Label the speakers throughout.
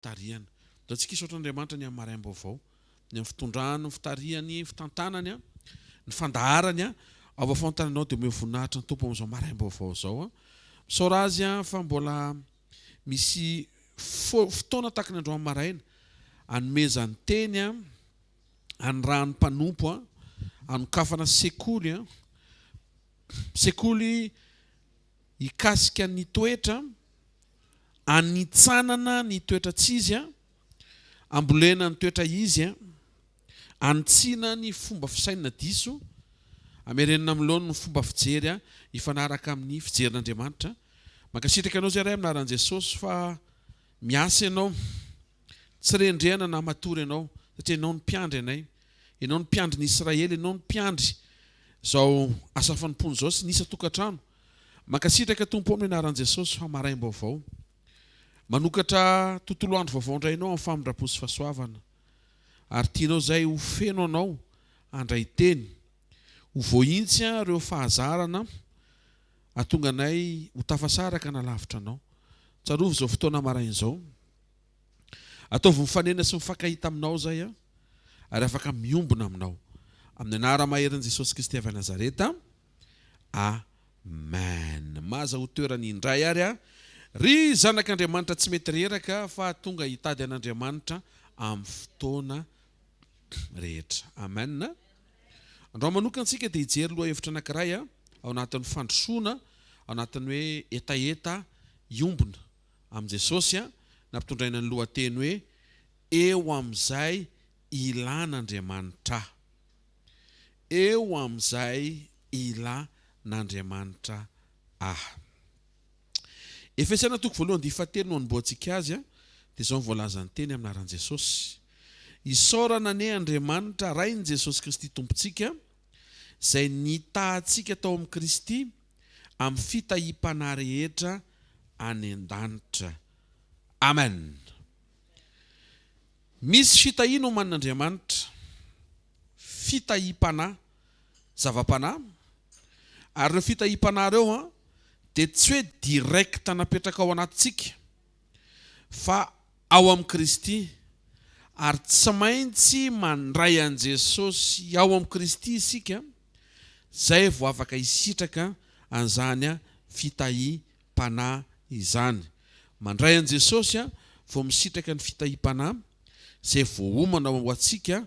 Speaker 1: Fitarihana. Ndao tsika hisaotra Andriamanitra ny amin'ny maraim-baovao, ny amin'ny fitondrany, ny fitarihany, ny fitantanany, ny fandaharany. Ao afovoan-tananao dia omeo voninahitra ny Tompo amin'izao maraim-baovao izao. Misaora Azy fa mbola misy fotoana tahaka ny androany maraina hanomezany teny, hanirahany mpanompo, hanokafana sekoly, sekoly hikasika ny toetra, anitsanana ny toetra tsy izy, ambolena ny toetra izy, anitsiana ny fomba fisainana diso, amerenana amin'ny laoniny ny fomba fijery hifanaraka amin'ny fijerin'Andriamanitra. Mankasitraka anao izay Ray amin'ny anaran'i Jesosy fa miasa ianao. Tsy rendrehana na matory ianao, satria ianao no mpiandry anay. Ianao no mpiandry ny Israely, ianao no mpiandry izao asa fanompoana izao sy ny isan-tokantrano. Mankasitraka Tompo amin'ny anaran'i Jesosy fa maraim-baovao. Manokatra tontolo andro vaovao indray ianao amin'ny famindram-po sy fahasoavana. Ary tianao izay ho feno anao handray teny, ho voahintsy ireo fahazarana hahatonga anay ho tafasaraka na lavitra anao. Tsarovy izao fotoana maraina izao. Ataovy mifanena sy mifankahita aminao izay ary afaka miombona aminao. Amin'ny anara-maherin'i Jesosy Kristy avy any Nazareta. Amen. Maza ho toerany indray ary a. Ry zanak'Andriamanitra tsy mety reraka fa tonga hitady an'Andriamanitra amin'ny fotoana rehetra. Amen. Androany manokana isika dia hijery lohahevitra anankiray ao anatin'ny fandrosoana, ao anatin'ny hoe hetaheta hiombona amin'i Jesosy, nampitondraina ny lohateny hoe Eo amin'izay ilan'Andriamanitra. Eo amin'izay ilan'Andriamanitra ahy. Efesiana toko voalohany andiany fahatelo no anombohantsika azy, dia izao no voalazan'ny teny amin'ny anaran'i Jesosy, Isaorana anie Andriamanitra Rain'i Jesosy Kristy Tompontsika, izay nitaha antsika tao amin'i Kristy amin'ny fitahiam-panahy rehetra any an-danitra. Amen. Misy fitahiana omanin'Andriamanitra, fitahiam-panahy, zava-panahy, ary ireo fitahiam-panahy ireo dia tsy hoe direct napetraka ao anatintsika fa ao amin'i Kristy, ary tsy maintsy mandray an'i Jesosy ao amin'i Kristy isika zay vao afaka hisitraka an'izany fitahiam-panahy izany. Mandray an'i Jesosy vao misitraka ny fitahiam-panahy izay voaomana ho antsika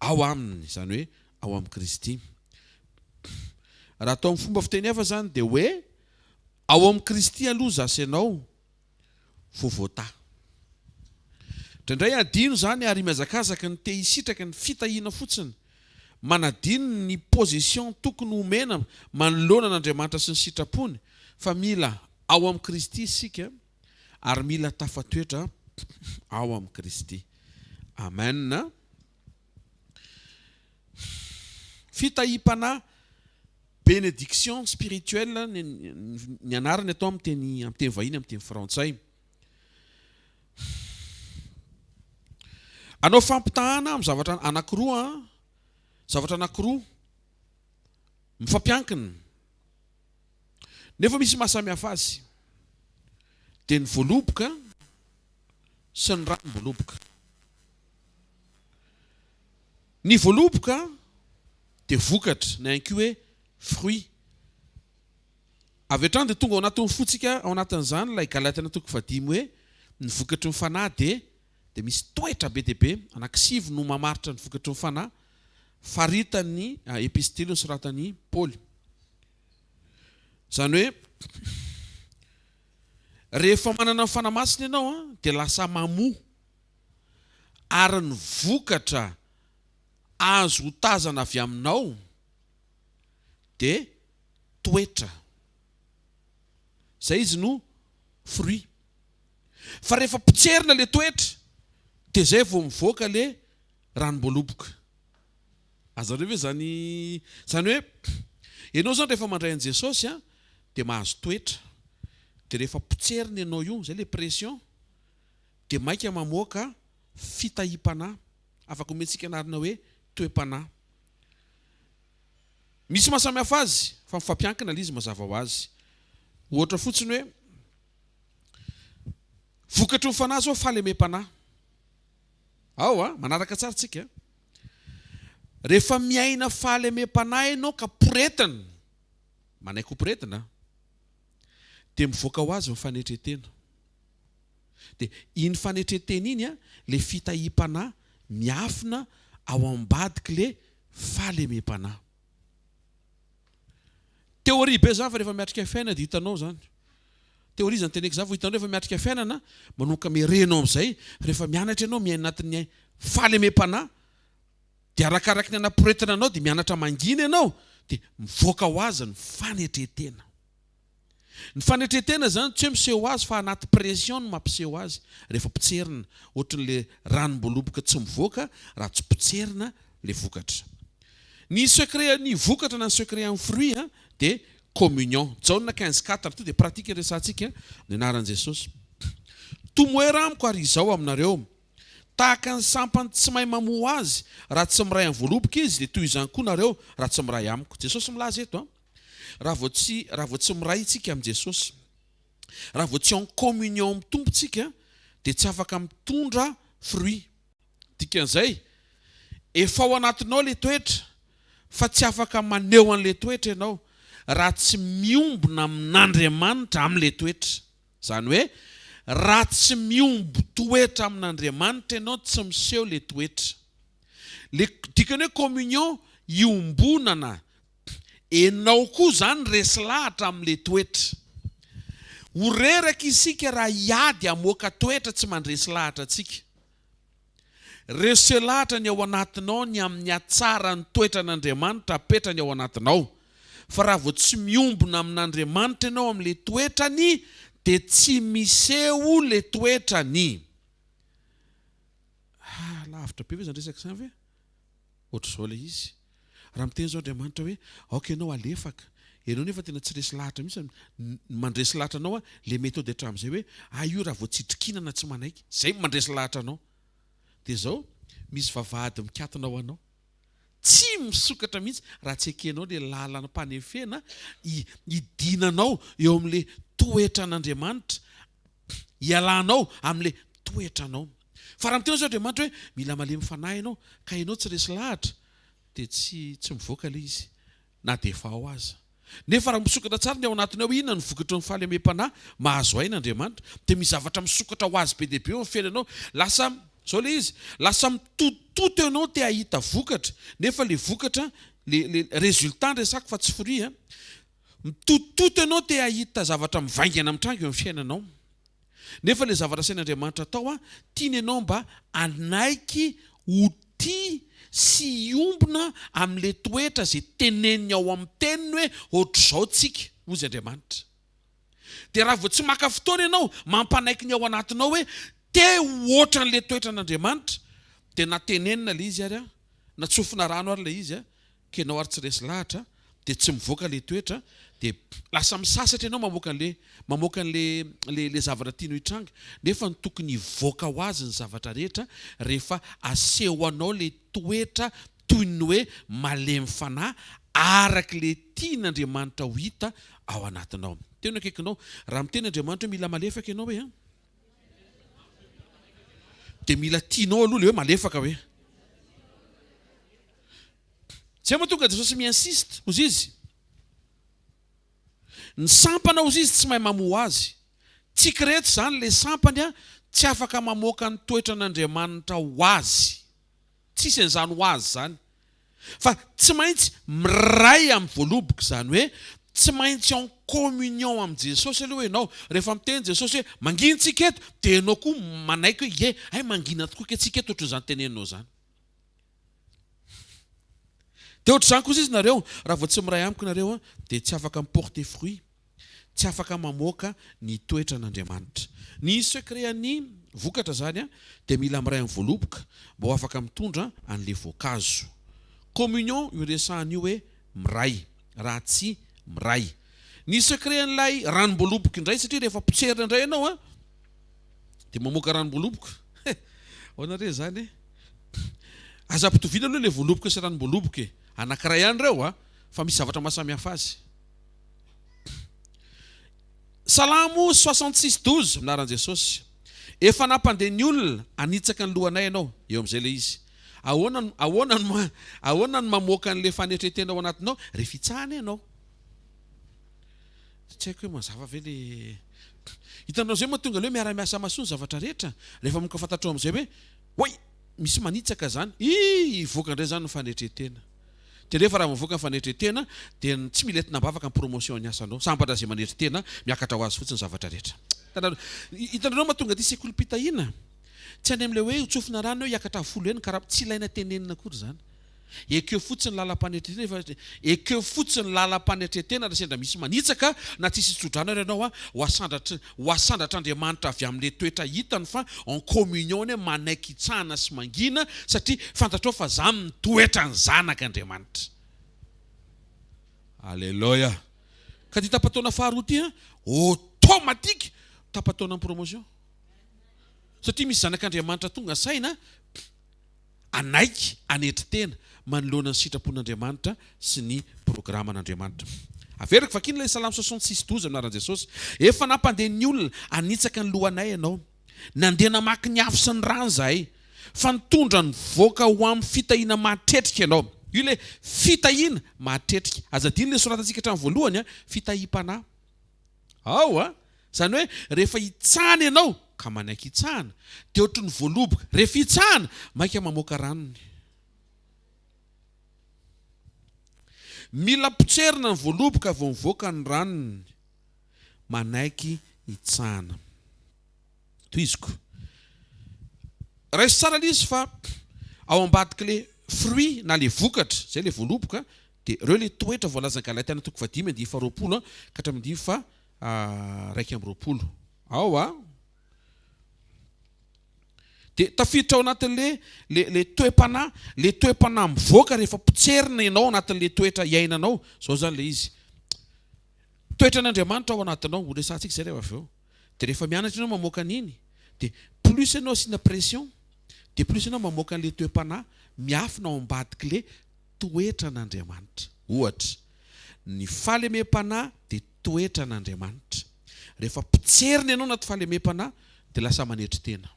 Speaker 1: ao Aminy, izany hoe ao amin'i Kristy. Raha atao amin'ny fomba fiteny hafa izany dia hoe ao amin'i Kristy aloha izaho sy ianao vao voatahy. Indraindray adino izany ary mihazakazaka ny te hisitraka ny fitahiana fotsiny, manadino ny position tokony homena manoloana an'Andriamanitra sy ny sitrapony fa mila ao amin'i Kristy isika ary mila tafatoetra ao amin'i Kristy. Amen. Fitahiam-panahy, bénédiction spirituelle ny anarany atao amin'ny teny amin'ny teny vahiny amin'ny teny frantsay. Anao fampitahana amin'ny zavatra anankiroa, zavatra anankiroa mifampiankina. Nefa misy mahasamihafa azy. Dia ny voaloboka sy ny ranom-boaloboka. Ny voaloboka dia vokatra, na ihany koa hoe fruit. Avy hatrany dia tonga ao anatin'ny fontsika ao anatin'izany ilay Galatiana toko fahadimy hoe ny vokatry ny fanahy dia dia misy toetra be dia be, anankisivy no mamaritra ny vokatry ny fanahy, faritan'ny epistily nosoratan'i Paoly. Izany hoe rehefa manana ny Fanahy Masina ianao dia lasa mamoa ary ny vokatra azo hotazana avy aminao dia toetra. Izay izy no fruit. Fa rehefa potserina ilay toetra dia izay vao mivoaka ilay ranom-boaloboka. Azonareo ve izany? Izany hoe ianao izany rehefa mandray an'i Jesosy dia mahazo toetra. Dia rehefa potserina ianao io, izay ilay pression, dia maika mamoaka fitahiam-panahy. Afaka omentsika anarana hoe toe-panahy. Misy maha samy hafa azy fa mifampiankina ilay izy mazava ho azy. Ohatra fotsiny hoe. Vokatry ny fanahy zao fahalemem-panahy. Ao a, manaraka tsara tsika. Rehefa miaina fahalemem-panahy ianao ka poretina, manaiky ho poretina, dia mivoaka ho azy ny fanetren-tena. Dia iny fanetren-tena iny a, le fitahiam-panahy miafina ao ambadik'le fahalemem-panahy. Théorie be zany fa rehefa miatrika fiainana dia hitanao zany. Théorie zany teneko zany fa hitanao rehefa miatrika fiainana, manomboka mirenao amin'izay, rehefa mianatra ianao miaina anatin'ny fahalemem-panahy, dia arakaraky ny anaporetana anao dia mianatra mangina ianao, dia mivoaka ho azy ny fanetren-tena. Ny fanetren-tena zany tsy hoe miseho ho azy fa anaty pression no mampiseho azy rehefa potserina, ohatran'le ranom-boaloboka tsy mivoaka raha tsy potserina le vokatra. Ny secret ny vokatra na ny secret an'ny fruit a dia communion. Jaona 15 4, to dia pratique resahantsika ny anaran'i Jesosy. Tomoera amiko ary izao aminareo, tahaka ny sampany tsy mahay mamoa azy raha tsy miray amin'ny voaloboka izy dia toy izany koa nareo raha tsy miray amiko. Jesosy milaza eto a. Raha vao tsy raha vao tsy miray isika amin'i Jesosy, raha vao tsy en communion amin'ny Tompo tsika dia tsy afaka mitondra fruit. Dikan'izay, efa ao anatinao ilay toetra fa tsy afaka maneho an'ilay toetra ianao raha tsy miombona amin'Andriamanitra amin'ilay toetra. Izany hoe raha tsy miombon-toetra amin'Andriamanitra ianao tsy miseho ilay toetra. Ilay dikany hoe communion, iombonana, Enao koa zany resy lahatra amle toetra. Ho reraka isika raha hiady hamoaka toetra tsy mandresy lahatra antsika. Rese lahatra ny ao anatinao ny amin'ny hatsaran'ny toetran'Andriamanitra apetrany ao anatinao. Fa raha vao tsy miombona amin'Andriamanitra ianao amle toetrany dia tsy miseho le toetrany. Ah, lavitra be ve zany resaka zany ve? Ohatr'izao ilay izy. Raha miteny izao Andriamanitra hoe, aoka ianao halefaka, ianao nefa tena tsy resy lahatra mihitsy, ny mandresy lahatra anao ilay méthode hatramin'izay hoe, ah io raha vao tsy hitrikinana tsy manaiky, izay no mandresy lahatra anao. Dia izao, misy vavahady mikatona ho anao. Tsy misokatra mihitsy raha tsy ekenao ilay lalam-panefena hidinanao eo amin'ilay toetran'Andriamanitra Ialanao amin'ilay toetranao. Fa raha miteny zao Andriamanitra hoe mila malemy fanahy ianao ka ianao tsy resy lahatra dia tsy tsy mivoaka ilay izy na dia efa ao aza. Nefa raha misokatra tsara ny ao anatiny ao inona no vokatry ny fahalemem-panahy mahazo aina Andriamanitra dia misy zavatra misokatra ho azy be dia be eo amin'ny fiainanao. Lasa zao ilay izy, lasa mitototo ianao te hahita vokatra nefa ilay vokatra le le résultat no resako fa tsy fruit a. Mitotototo ianao te hahita zavatra mivaingana mitranga eo amin'ny fiainanao. Nefa ilay zavatra asain'Andriamanitra atao an, tiany ianao mba hanaiky ho tia sy hiombona amin'ilay toetra izay teneniny ao amin'ny teniny hoe ohatr'izao tsika, hozy Andriamanitra. Dia raha vao tsy maka fotoana ianao mampanaiky ny ao anatinao hoe te ho ohatran'ilay toetran'Andriamanitra, dia na tenenina ilay izy ary an, na tsofina rano ary ilay izy an, ka ianao ary tsy resy lahatra dia tsy mivoaka le toetra dia lasa misasatra ianao mamoaka an'le mamoaka an'le le le zavatra tianao hitranga nefa ny tokony hivoaka ho azy ny zavatra rehetra rehefa aseho anao le toetra toy ny hoe malemy fanahy araka le tian'Andriamanitra ho hita ao anatinao. Teny akaikinao, raha miteny Andriamanitra hoe mila malefaka ianao hoe an! Dia mila tianao aloha le hoe malefaka hoe. Zay mahatonga Jesosy mi-insiste, hozy izy. Ny sampana hozy izy tsy mahay mamoha azy. Tsy kiretsy izany ilay sampany a, tsy afaka mamoaka ny toetran'Andriamanitra ho azy. Tsisy an'izany ho azy izany. Fa tsy maintsy miray amin'ny voaloboka, izany hoe tsy maintsy en communion amin'i Jesosy aloha ianao. Rehefa miteny Jesosy hoe mangina tsika eto, dia ianao koa manaiky hoe ie, hay mangina tokoa kay tsika eto ohatran'izany teneninao izany. Dia ohatr'izany kosa izy nareo, raha vao tsy miray amiko nareo dia tsy afaka mi-porter fruit, tsy afaka mamoaka ny toetran'Andriamanitra. Ny secret an'ny vokatra izany dia mila miray amin'ny voaloboka mba ho afaka mitondra an'ilay voankazo. Communion io resahana io hoe miray, raha tsy miray. Ny secret an'ilay ranom-boaloboka indray satria rehefa potserina indray ianao an, dia mamoaka ranom-boaloboka. Ahoana re izany e? Aza ampitoviana aloha ilay voaloboka sy ranom-boaloboka e. Anankiray ihany ireo a, fa misy zavatra mahasamihafa azy. Salamo 66 12, amin'ny anaran'i Jesosy. Efa nampandeha ny olona hanitsaka ny lohanay ianao. Eo amin'izay ilay izy. Ahoana no, ahoana no, ahoana no mamoaka an'ilay fanetren-tena ao anatinao? Rehefa itsahana ianao. Tsy haiko hoe mazava ve ilay. Hitanao izay mahatonga ilay hoe miara-miasa masoa ny zavatra rehetra. Rehefa manomboka fantatrao amin'izay hoe, oay, misy manitsaka izany. Ii, hivoaka indray izany ny fanetren-tena. Dia nefa raha mivoaka ny fanetren-tena dia tsy mila entina am-bavaka ny promotion ny asanao. Sambatra izay manetry tena, miakatra ho azy fotsiny ny zavatra rehetra. Hitanareo, hitanareo mahatonga aty sekolim-pitahiana? Tsy any amin'ilay hoe ho tsofina rano hoe hiakatra avo folo heny karama, tsy ilaina tenenina akory izany. Ekeo fotsiny ny lalam-panetren-tena efa ekeo fotsiny ny lalam-panetren-tena raha sendra misy manitsaka na tsisy tso-drano ary ianao ho asandratry ho asandratr'Andriamanitra avy amin'ilay toetra hitany fa en communion ny hoe manaiky hitsahana sy mangina satria fantatrao fa zany ny toetran'ny zanak'Andriamanitra. Aleloia. Ka ty tapa-taona faharoa ty an, automatique tapa-taonan'ny promotion. Satria misy zanak'Andriamanitra tonga saina hanaiky hanetry tena manoloana ny sitrapon'Andriamanitra sy ny programan'Andriamanitra. Averiko vakiana ilay Salamo 66 12 amin'ny anaran'i Jesosy. Efa nampandeha ny olona hanitsaka ny lohanay Ianao. Nandeha namaky ny afo sy ny rano izahay, fa nitondra nivoaka ho amin'ny fitahiana mahatretrika Ianao. Io ilay fitahiana mahatretrika. Aza adino ilay soratantsika hatramin'ny voalohany, fitahiam-panahy. Ao a! Izany hoe rehefa hitsahana ianao, ka manaiky hitsahana, dia ohatry ny voaloboka. Rehefa hitsahana, maika mamoaka ranony. Mila potserina ny voaloboka vao mivoaka ny ranony. Manaiky hitsahana. Tohiziko. Raiso tsara ilay izy fa ao ambadik'ilay fruit na ilay vokatra, izay ilay voaloboka, Dia ireo ilay toetra voalazan'i Galatiana toko fahadimy andininy faharoapolo ka hatramin'ny andininy faha 21. Ao a! Dia tafiditra ao anatin'ilay le le toe-panahy, le toe-panahy mivoaka rehefa potserina ianao anatin'ilay toetra iainanao. Izao izany ilay izy. Toetran'Andriamanitra ao anatinao, ho resahantsika izay rehefa avy eo. Dia rehefa mianatra ianao mamoaka an'iny, dia plus ianao asiana pression, dia plus ianao mamoaka an'ilay toe-panahy miafina ao ambadik'ilay toetran'Andriamanitra. Ohatra, ny fahalemem-panahy dia toetran'Andriamanitra. Rehefa potserina ianao anaty fahalemem-panahy dia lasa manetry tena.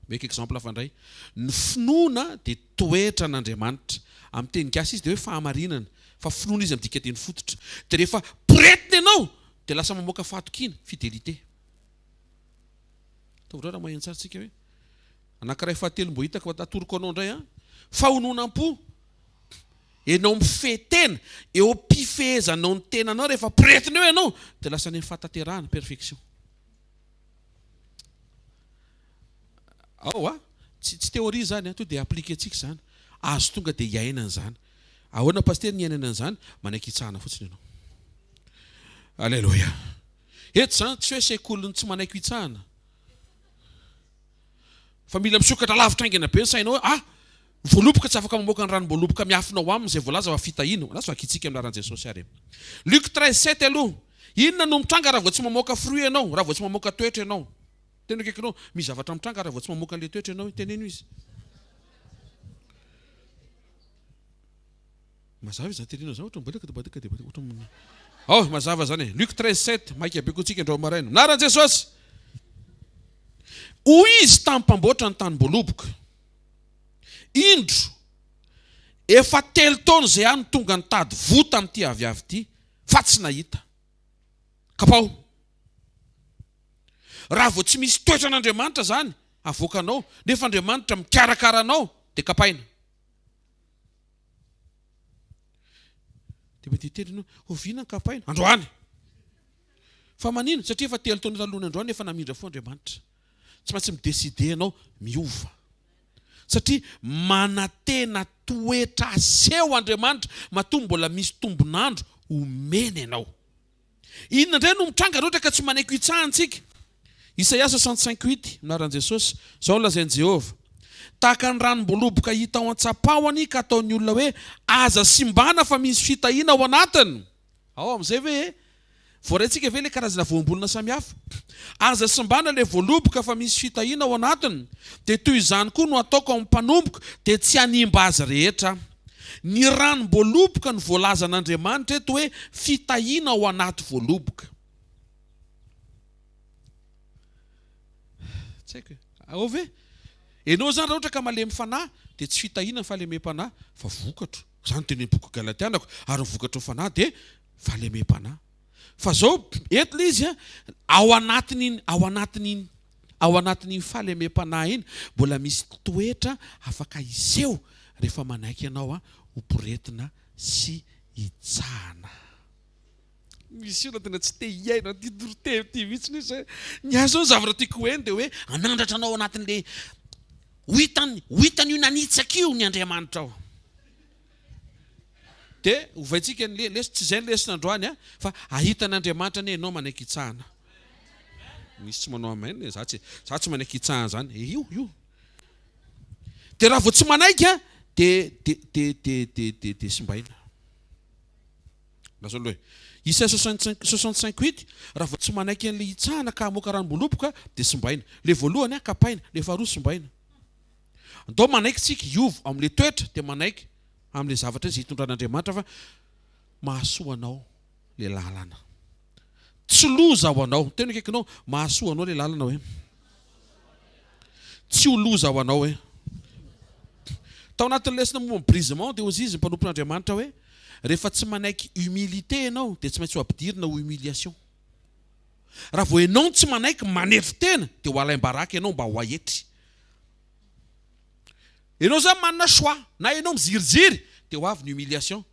Speaker 1: Omeko exemple hafa indray. Ny finoana dia toetran'Andriamanitra. Amin'ny teny gasy izy dia hoe fahamarinana, fa finoana izy amin'ny dikateny fototra. Dia rehefa poretina ianao dia lasa mamoaka fahatokiana, fidélité. Ataovy indray raha maheno tsara tsika hoe. Anankiray fahatelo mbo hitako fa atoroko anao indray an. Fahononam-po. Enao mifehy tena, eo am-pifehezanao ny tenanao rehefa poretina eo ianao dia lasa any amin'ny fahatanterahana, perfection. Ao a, tsy tsy théorie izany an, to dia appliquer-tsika izany. Azo tonga dia iainana izany. Ahoana pasitera ny iainana an'izany? Manaiky hitsahana fotsiny ianao. Alléluia. Eto izany tsy hoe sekolin'ny tsy manaiky hitsahana. Fa mila misokatra lavitra haingana be ny sainao hoe ah! Ny voaloboka tsy afaka mamoaka ny ranom-boaloboka miafina ao aminy izay voalaza fa fitahiana. Lasa vakintsika amin'ny anaran'i Jesosy ary e. Luc 13, 7 aloha. Inona no mitranga raha vao tsy mamoaka fruit ianao, raha vao tsy mamoaka toetra ianao? Teno akaikinao, misy zavatra mitranga raha vao tsy mamoaka an'ilay toetra ianao, teneno izy. Mazava izany tenenao izany ohatran'ny badaka dia badaka dia badaka ohatran'ny Ao, mazava izany e. Luc 13, 7, maika be koa tsika androany maraina. Anaran'i Jesosy! Hoy izy tamin'ny mpamboatra ny tanim-boaloboka, Indro, efa telo taona izay aho no tonga nitady voa tamin'ity aviavy ity, fa tsy nahita. Kapao! Raha vao tsy misy toetran'Andriamanitra izany avoakanao, nefa Andriamanitra mikarakara anao, dia kapaina. Dia mety hiteny ianao, oviana ny kapaina? Androany! Fa manino? Satria efa telo taona talohan'ny androany efa namindra fo Andriamanitra. Tsy maintsy mi-decider ianao miova. Satria manantena toetra aseho Andriamanitra matoa mbola misy tombon'andro omeny anao. Inona indray no mitranga raha ohatra ka tsy manaiky hitsahana isika? Isaia 65 huit, Amin'ny anaran'i Jesosy, izao no lazain'i Jehovah, Tahaka ny ranom-boaloboka hita ao an-tsapahony ka ataon'ny olona hoe, 'Aza simbana fa misy fitahiana ao anatiny. Ao amin'izay ve e? Voaraintsika ve ilay karazana voambolana samihafa? Aza simbana ilay voaloboka fa misy fitahiana ao anatiny. Dia toy izany koa no ataoko amin'ny mpanompoko, dia tsy hanimba azy rehetra aho. Ny ranom-boaloboka no voalazan'Andriamanitra eto hoe fitahiana ao anaty voaloboka. Tsy haiko e. Ao ve? Enao zany raha ohatra ka malemy fanahy dia tsy fitahiana ny fahalemem-panahy fa vokatro. Zany no tenenin'ny boky Galatianako ary ny vokatry ny fanahy dia fahalemem-panahy. Fa zao eto le izy a, ao anatin'iny ao anatin'iny ao anatin'iny fahalemem-panahy iny mbola misy toetra afaka hiseho rehefa manaiky ianao a ho poretina sy hitsahana. Misy olona tena tsy te hiaina an'ity toriteny ity mihitsy izy hoe ny ahy zao ny zavatra tiako ho heno dia hoe hanandratra anao ao anatin'le ho hitany ho hitan'io nanitsaka io ny Andriamanitrao. Dia ovaintsika ny le lesona, tsy izay ny lesona androany a, fa hahita an'Andriamanitra anie ianao manaiky hitsahana. Misy tsy manao amen e, za tsy za tsy manaiky hitsahana zany. E io io. Dia raha vao tsy manaiky a, dia dia dia dia dia dia dia simbaina. Lazao aloha e. Isaia 65 huit, raha vao tsy manaiky an'ilay hitsahana ka hamoaka ranom-boaloboka dia simbaina. Ilay voalohany a, kapaina, ilay faharoa simbaina. Andao manaiky tsika hiova amin'ilay toetra dia manaiky amin'ilay zavatra izay itondran'Andriamanitra fa mahasoa anao ilay lalana. Tsy loza ho anao. Tena akaikinao, mahasoa anao ilay lalana hoe. Tsy ho loza ho anao hoe. Tao anatin'ny lesona momba ny brisement dia hozy izy ny mpanompon'Andriamanitra hoe rehefa tsy manaiky humilité ianao dia tsy maintsy ho ampidirina ho humiliation. Raha vao ianao no tsy manaiky manetry tena dia ho alaim-baraka ianao mba ho aetry. Ianao izany manana choix na ianao miziriziry dia ho avy ny humiliation.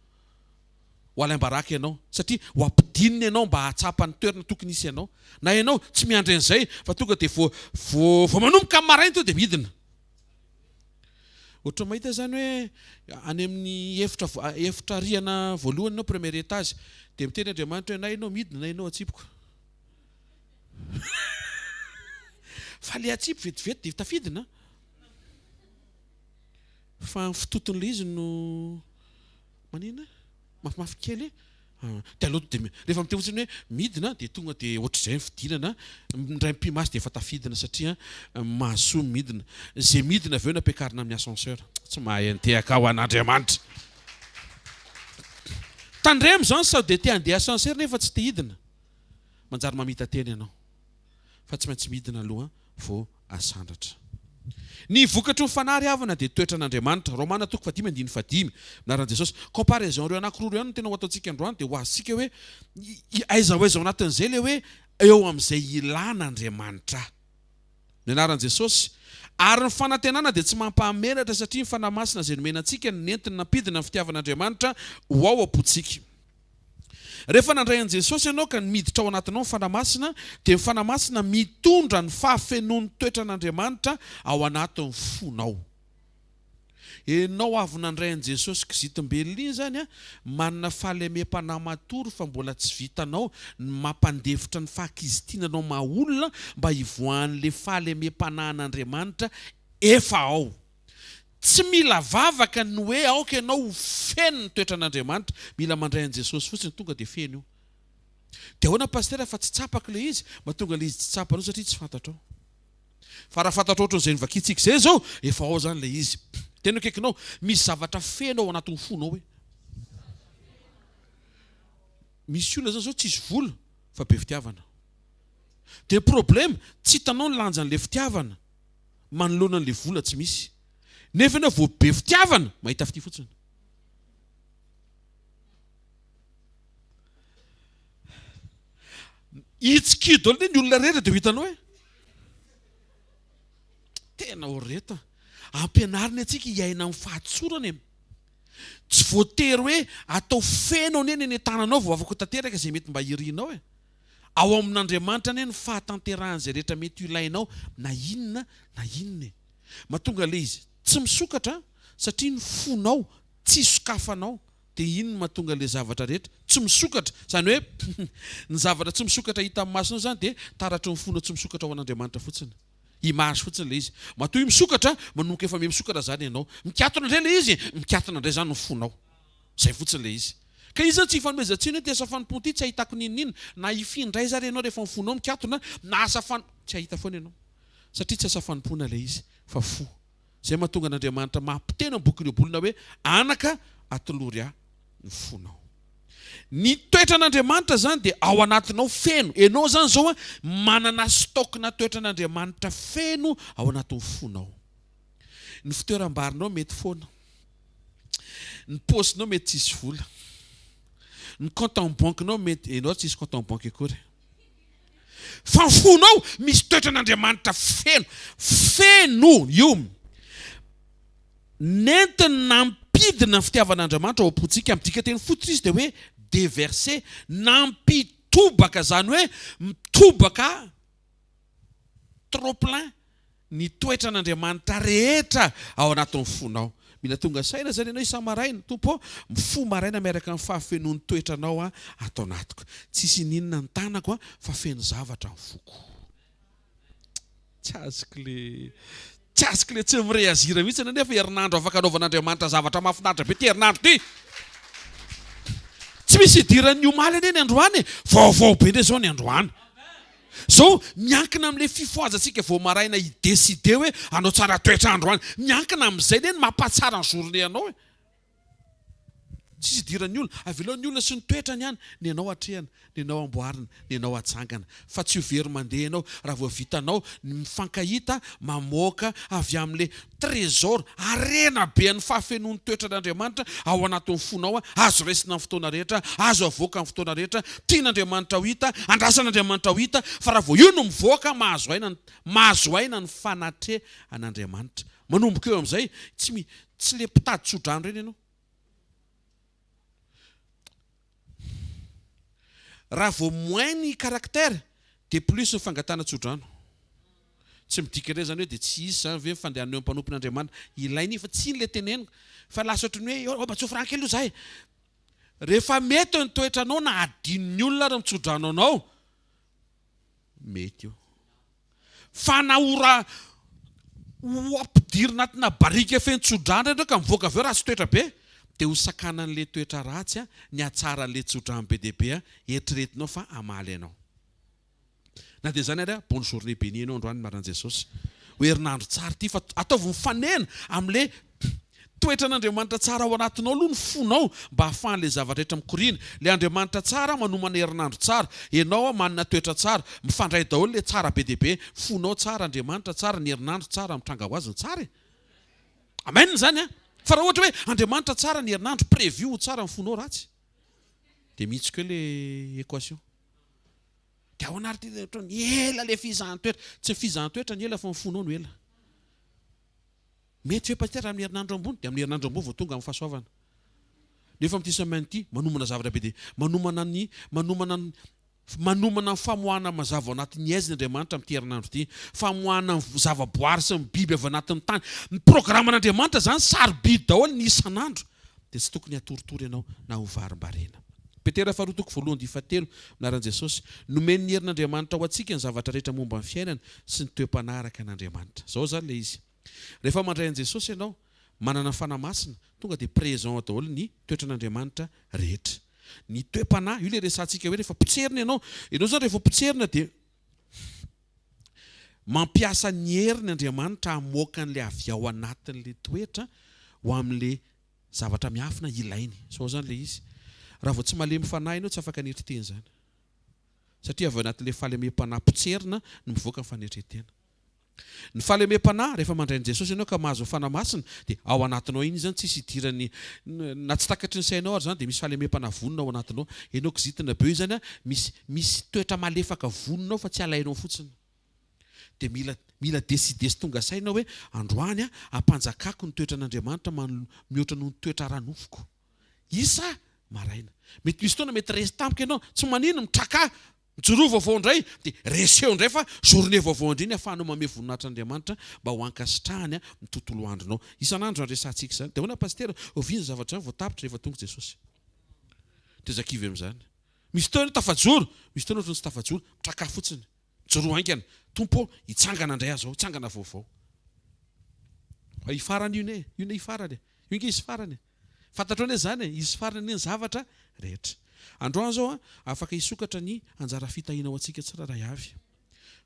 Speaker 1: Ho alaim-baraka ianao satria ho ampidinina ianao mba hahatsapa ny toerana tokony hisy anao. Na ianao tsy miandry an'izay fa tonga dia vao vao vao manomboka amin'ny maraina tonga dia midina. Ohatran'ny mahita izany hoe any amin'ny efitra efitra rihana voalohany ianao premier étage dia miteny Andriamanitra hoe na ianao midina na ianao atsipiko. Fa le atsipy vetivety dia tafidina. Fa ny fitoton'ilay izy no Manina? Mafimafy kely e? Dia aleo dia rehefa miteny fotsiny hoe midina dia tonga dia ohatr'izay ny fidinana, indray mipi-maso dia efa tafidina satria mahasoa ny midina. Izay midina avy eo no ampiakarina amin'ny ascenseur. Tsy mahay an'tehaka ho an'Andriamanitra. Tandremo izany sao dia te handeha ascenseur nefa tsy te hidina. Manjary mamita-tena ianao. Fa tsy maintsy midina aloha vao asandratra. Ny vokatry ny fanahy ry havana dia toetran'Andriamanitra. Romana toko fahadimy andininy fahadimy. Anaran'i Jesosy. Comparaison ireo anankiroa ireo ihany no tena ho ataontsika androany dia ho azontsika hoe aiza ho aiza ao anatin'izay ilay hoe eo amin'izay ilàn'Andriamanitra ahy. Ny anaran'i Jesosy. Ary ny fanantenana dia tsy mampahamenatra satria ny Fanahy Masina izay nomena antsika no nentiny nampidina ny fitiavan'Andriamanitra ho ao am-pontsika. Rehefa nandray an'i Jesosy ianao ka miditra ao anatinao ny Fanahy Masina, dia ny Fanahy Masina mitondra ny fahafenoan'ny toetran'Andriamanitra ao anatin'ny fonao. Ianao avy nandray an'i Jesosy kizitim-belona iny izany an, manana fahalemem-panahy matory fa mbola tsy vitanao ny mampandefitra ny fahakizitinanao maha olona mba hivoahan'ilay fahalemem-panahin'Andriamanitra efa ao. Tsy mila vavaka ny hoe aoka ianao ho feno ny toetran'Andriamanitra. Mila mandray an'i Jesosy fotsiny tonga dia feno io. Dia ahoana Pasitera fa tsy tsapako ilay izy? Mahatonga ilay izy tsy tsapanao satria tsy fantatrao. Fa raha fantatrao ohatran'izay novakintsika izay izao, efa ao izany ilay izy. Tena akaikinao, misy zavatra feno ao anatin'ny fonao hoe. Misy olona izany izao tsisy vola fa be fitiavana. Dia problème, tsy hitanao ny lanjan'ilay fitiavana. manoloana an'ilay vola tsy misy. Nefa ianao vao be fitiavana, mahita fitia fotsiny. Hitsikiho daholo ny olona rehetra dia ho hitanao hoe tena horeta. Ampianariny antsika hiaina amin'ny fahatsorana e. Tsy voatery hoe atao feno anie ny eny an-tananao vao afaka ho tanteraka izay mety mba irinao e. Ao amin'Andriamanitra anie ny fahatanterahan'izay rehetra mety ho ilainao na inona na inona e. Mahatonga ilay izy tsy misokatra satria ny fonao tsy sokafanao dia iny no mahatonga ilay zavatra rehetra tsy misokatra. Izany hoe ny zavatra tsy misokatra hita amin'ny masonao izany dia taratry ny fonao tsy misokatra ho an'Andriamanitra fotsiny. Image fotsiny ilay izy. Matoa io misokatra, manomboka efa miha-misokatra izany ianao. Mikatona indray ilay izy, mikatona indray izany ny fonao. Izay fotsiny ilay izy. Ka iza tsy hifanomezan-tsiny hoe ity asa fanompoana ity tsy ahitako n'inon'inona. Na hifindra aiza ary ianao rehefa ny fonao mikatona, na asa fan. Tsy hahita foana ianao. Satria tsy asa fanompoana ilay izy, fa fo. Izay mahatonga an'Andriamanitra mampiteny ao amin'ny bokin'ny Ohabolana hoe, Anaka, atolory ahy ny fonao. Ny toetran'Andriamanitra izany dia ao anatinao feno. Ianao izany izao manana stock-na toetran'Andriamanitra feno ao anatin'ny fonao. Ny fitoeram-barinao mety foana. Ny paosinao mety tsisy vola. Ny compte en banque-nao mety, ianao tsisy compte en banque akory. Fa ny fonao misy toetran'Andriamanitra feno. Feno io. Nentiny nampidina ny fitiavan'Andriamanitra ao am-pontsika. Amin'ny dikanteny fototra izy dia hoe déverser, nampitobaka, izany hoe mitobaka trop plein ny toetran'Andriamanitra rehetra ao anatin'ny fonao. Mila tonga saina izany ianao isa-maraina, Tompo ô, mifoha maraina miaraka amin'ny fahafenoan'ny toetranao aho ato anatiko. Tsisy ininona ny tanako fa feno zavatra ny foko. Tsy azoko le tsy azoko le tsy mi-reagir mihitsy anefa herinandro afaka anaovan'Andriamanitra zavatra mahafinaritra be ty herinandro ty. Tsy misy idiran'ny omaly anie ny androany e. Vaovao be ndray zao ny androany. Zao miankina amin'le fifohazantsika vao maraina hi-decider hoe hanao tsara toetra androany. Miankina amin'izay anie ny mampahatsara ny journée anao e. Tsisy idiran'ny olona. Avelao ny olona sy ny toetrany ihany. Ny anao atrehana, ny anao amboarina, ny anao atsangana. Fa tsy ho very mandeha ianao raha vao vitanao ny mifankahita mamoaka avy amin'ilay trésor, harena be an'ny fahafenoan'ny toetran'Andriamanitra ao anatin'ny fonao, azo raisina amin'ny fotoana rehetra, azo avoaka amin'ny fotoana rehetra, tian'Andriamanitra ho hita, andrasan'Andriamanitra ho hita, fa raha vao io no mivoaka, mahazo aina ny, mahazo aina ny fanatrehan'Andriamanitra. Manomboka eo amin'izay, tsy mi, tsy le mpitady tsodrano ireny ianao. Raha vao moins ny caractère dia plus ny fangatahana tsodrano. Tsy midika indray izany hoe dia tsy hisy izany ve ny fandehanana eo amin'ny mpanompon'Andriamanitra. Ilaina io fa tsy iny ilay teneniko fa lasa ohatran'ny hoe oh mba tsofy rano kely aloha za e. Rehefa mety ny toetranao na adinon'ny olona ary mitsodrano anao, Mety io. Fa na ho ra ho ampidirina anatina barika feno tsodrano ianao ka mivoaka avy eo ratsy toetra be, dia ho sakanan'ilay toetra ratsy ny hatsaran'ilay tsodrano be dia be eritreretinao fa hamaly anao. Na dia izany ary, bonne journée bénie ianao androany maran'i Jesosy. Ho herinandro tsara ity fa ataovy mifanena amin'ilay Toetran'Andriamanitra tsara ao anatinao aloha ny fonao mba ahafahan'ilay zavatra rehetra mikoriana. Ilay Andriamanitra tsara manomana herinandro tsara. Ianao manana toetra tsara. Mifandray daholo ilay tsara be dia be. Fonao tsara, Andriamanitra tsara, ny herinandro tsara, mitranga ho azy ny tsara e. Amen izany an! Fa raha ohatra hoe Andriamanitra tsara ny herinandro, prévu ho tsara ny fonao ratsy. Dia mihitsoka eo ilay équation. Dia ahoana ary ity ohatran'ny ela ilay fizahan-toetra. Tsy ny fizahan-toetra ny ela fa ny fonao no ela. Mety ve Pasitera amin'ny herinandro ambony? Dia amin'ny herinandro ambony vao tonga amin'ny fahasoavana. Nefa amin'ity semaine ity, manomana zavatra be dia manomana ny manomana ny manomana ny famoahana mazava ao anatin'ny haizina Andriamanitra amin'ity herinandro ity. Famoahana ny zavaboary sy ny biby avy anatin'ny tany. Ny programan'Andriamanitra izany sarobidy daholo ny isan'andro. Dia tsy tokony hatoritory ianao na ho varimbarina. Petera faharoa toko voalohany dia fahatelo, amin'ny anaran'i Jesosy. Nomen'ny herin'Andriamanitra ho antsika ny zavatra rehetra momba ny fiainana sy ny toe-panahy araka an'Andriamanitra. Izao izany ilay izy. Rehefa mandray an'i Jesosy ianao, manana ny Fanahy Masina, tonga dia présent ao daholo ny toetran'Andriamanitra rehetra. Ny toe-panahy, io ilay resahantsika hoe rehefa potserina ianao, ianao izany rehefa potserina dia mampiasa ny heriny Andriamanitra hamoaka an'ilay avy ao anatin'ilay toetra ho amin'ilay zavatra miafina ilainy. Izao izany ilay izy. Raha vao tsy malemy fanahy ianao tsy afaka hanetry tena izany. Satria avy ao anatin'ilay fahalemem-panahy potserina no mivoaka ny fanetren-tena. Ny fahalemem-panahy, rehefa mandray an'i Jesosy ianao ka mahazo ny Fanahy Masina, dia ao anatinao iny izany, tsisy idiran'ny, na tsy takatry ny sainao ary izany, dia misy fahalemem-panahy vonona ao anatinao. Ianao kizitina be io izany, misy, misy toetra malefaka vonona ao fa tsy alainao fotsiny. Dia mila, mila décider sy tonga saina hoe, androany aho, ampanjakako ny toetran'Andriamanitra manolo, mihoatra noho ny toetra ara-nofoko. Isa maraina. Mety misy fotoana mety resy tampoka ianao, tsy maninona, mitrakà, Mijoroa vaovao indray dia reseo indray fa journée vaovao indray ny ahafahanao mamehy voninahitra an'Andriamanitra mba ho ankasitrahany ny tontolo andronao. Isan'andro izany resahantsika izany. Dia ahoana Pasitera, oviana izany zavatra izany vao tapitra rehefa tonga Jesosy? Dia aza kivy amin'izany. Misy fotoana tafajoro, misy fotoana ohatran'ny tsy tafajoro, mitrakà fotsiny. Mijoroa haingana. Tompo ô, hitsangana indray aho izao, hitsangana vaovao. Fa hifarana io anie, io anie hifarana e. Io ange hisy farany e. Fantatrao anie izany e, hisy farany anie ny zavatra rehetra. Androany izao an, afaka hisokatra ny anjara fitahiana ho antsika tsirairay avy.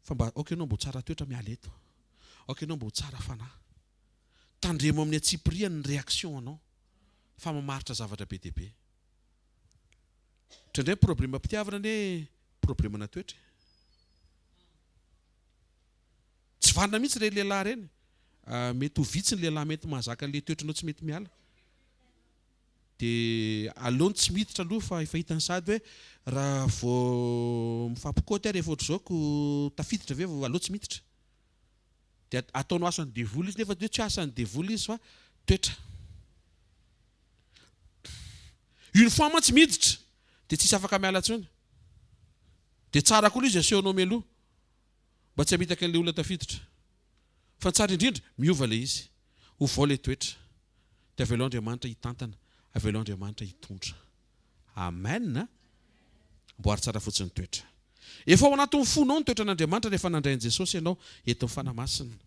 Speaker 1: Fa mba aoka ianao mba ho tsara toetra miala eto. Aoka ianao mba ho tsara fanahy. Tandremo amin'ny antsipiriany ny réaction anao fa mamaritra zavatra be dia be. Indraindray ny problemam-pitiavana anie problemana toetra e. Tsy vanona mihitsy ireny lehilahy ireny. Mety ho vitsy ny lehilahy mety mahazaka an'ilay toetranao tsy mety miala. Dia aleony tsy miditra aloha fa efa hitany sahady hoe raha vao mifampikaoty ary efa ohatr'izao ko tafiditra ve vao aleo tsy miditra. Dia ataonao asan'ny devoly izy nefa dia tsy asan'ny devoly izy fa toetra. Une fois mantsy miditra dia tsisy afaka miala intsony. Dia tsara koa ilay izy asehonao mialoha mba tsy hamitaka an'ilay olona tafiditra. Fa ny tsara indrindra, miova ilay izy. Ovao ilay toetra. Dia avelao Andriamanitra hitantana, avelao Andriamanitra hitondra. Amen a! Amboary tsara fotsiny ny toetra. Efa ao anatin'ny fonao ny toetran'Andriamanitra rehefa nandray an'i Jesosy ianao entin'ny Fanahy Masina.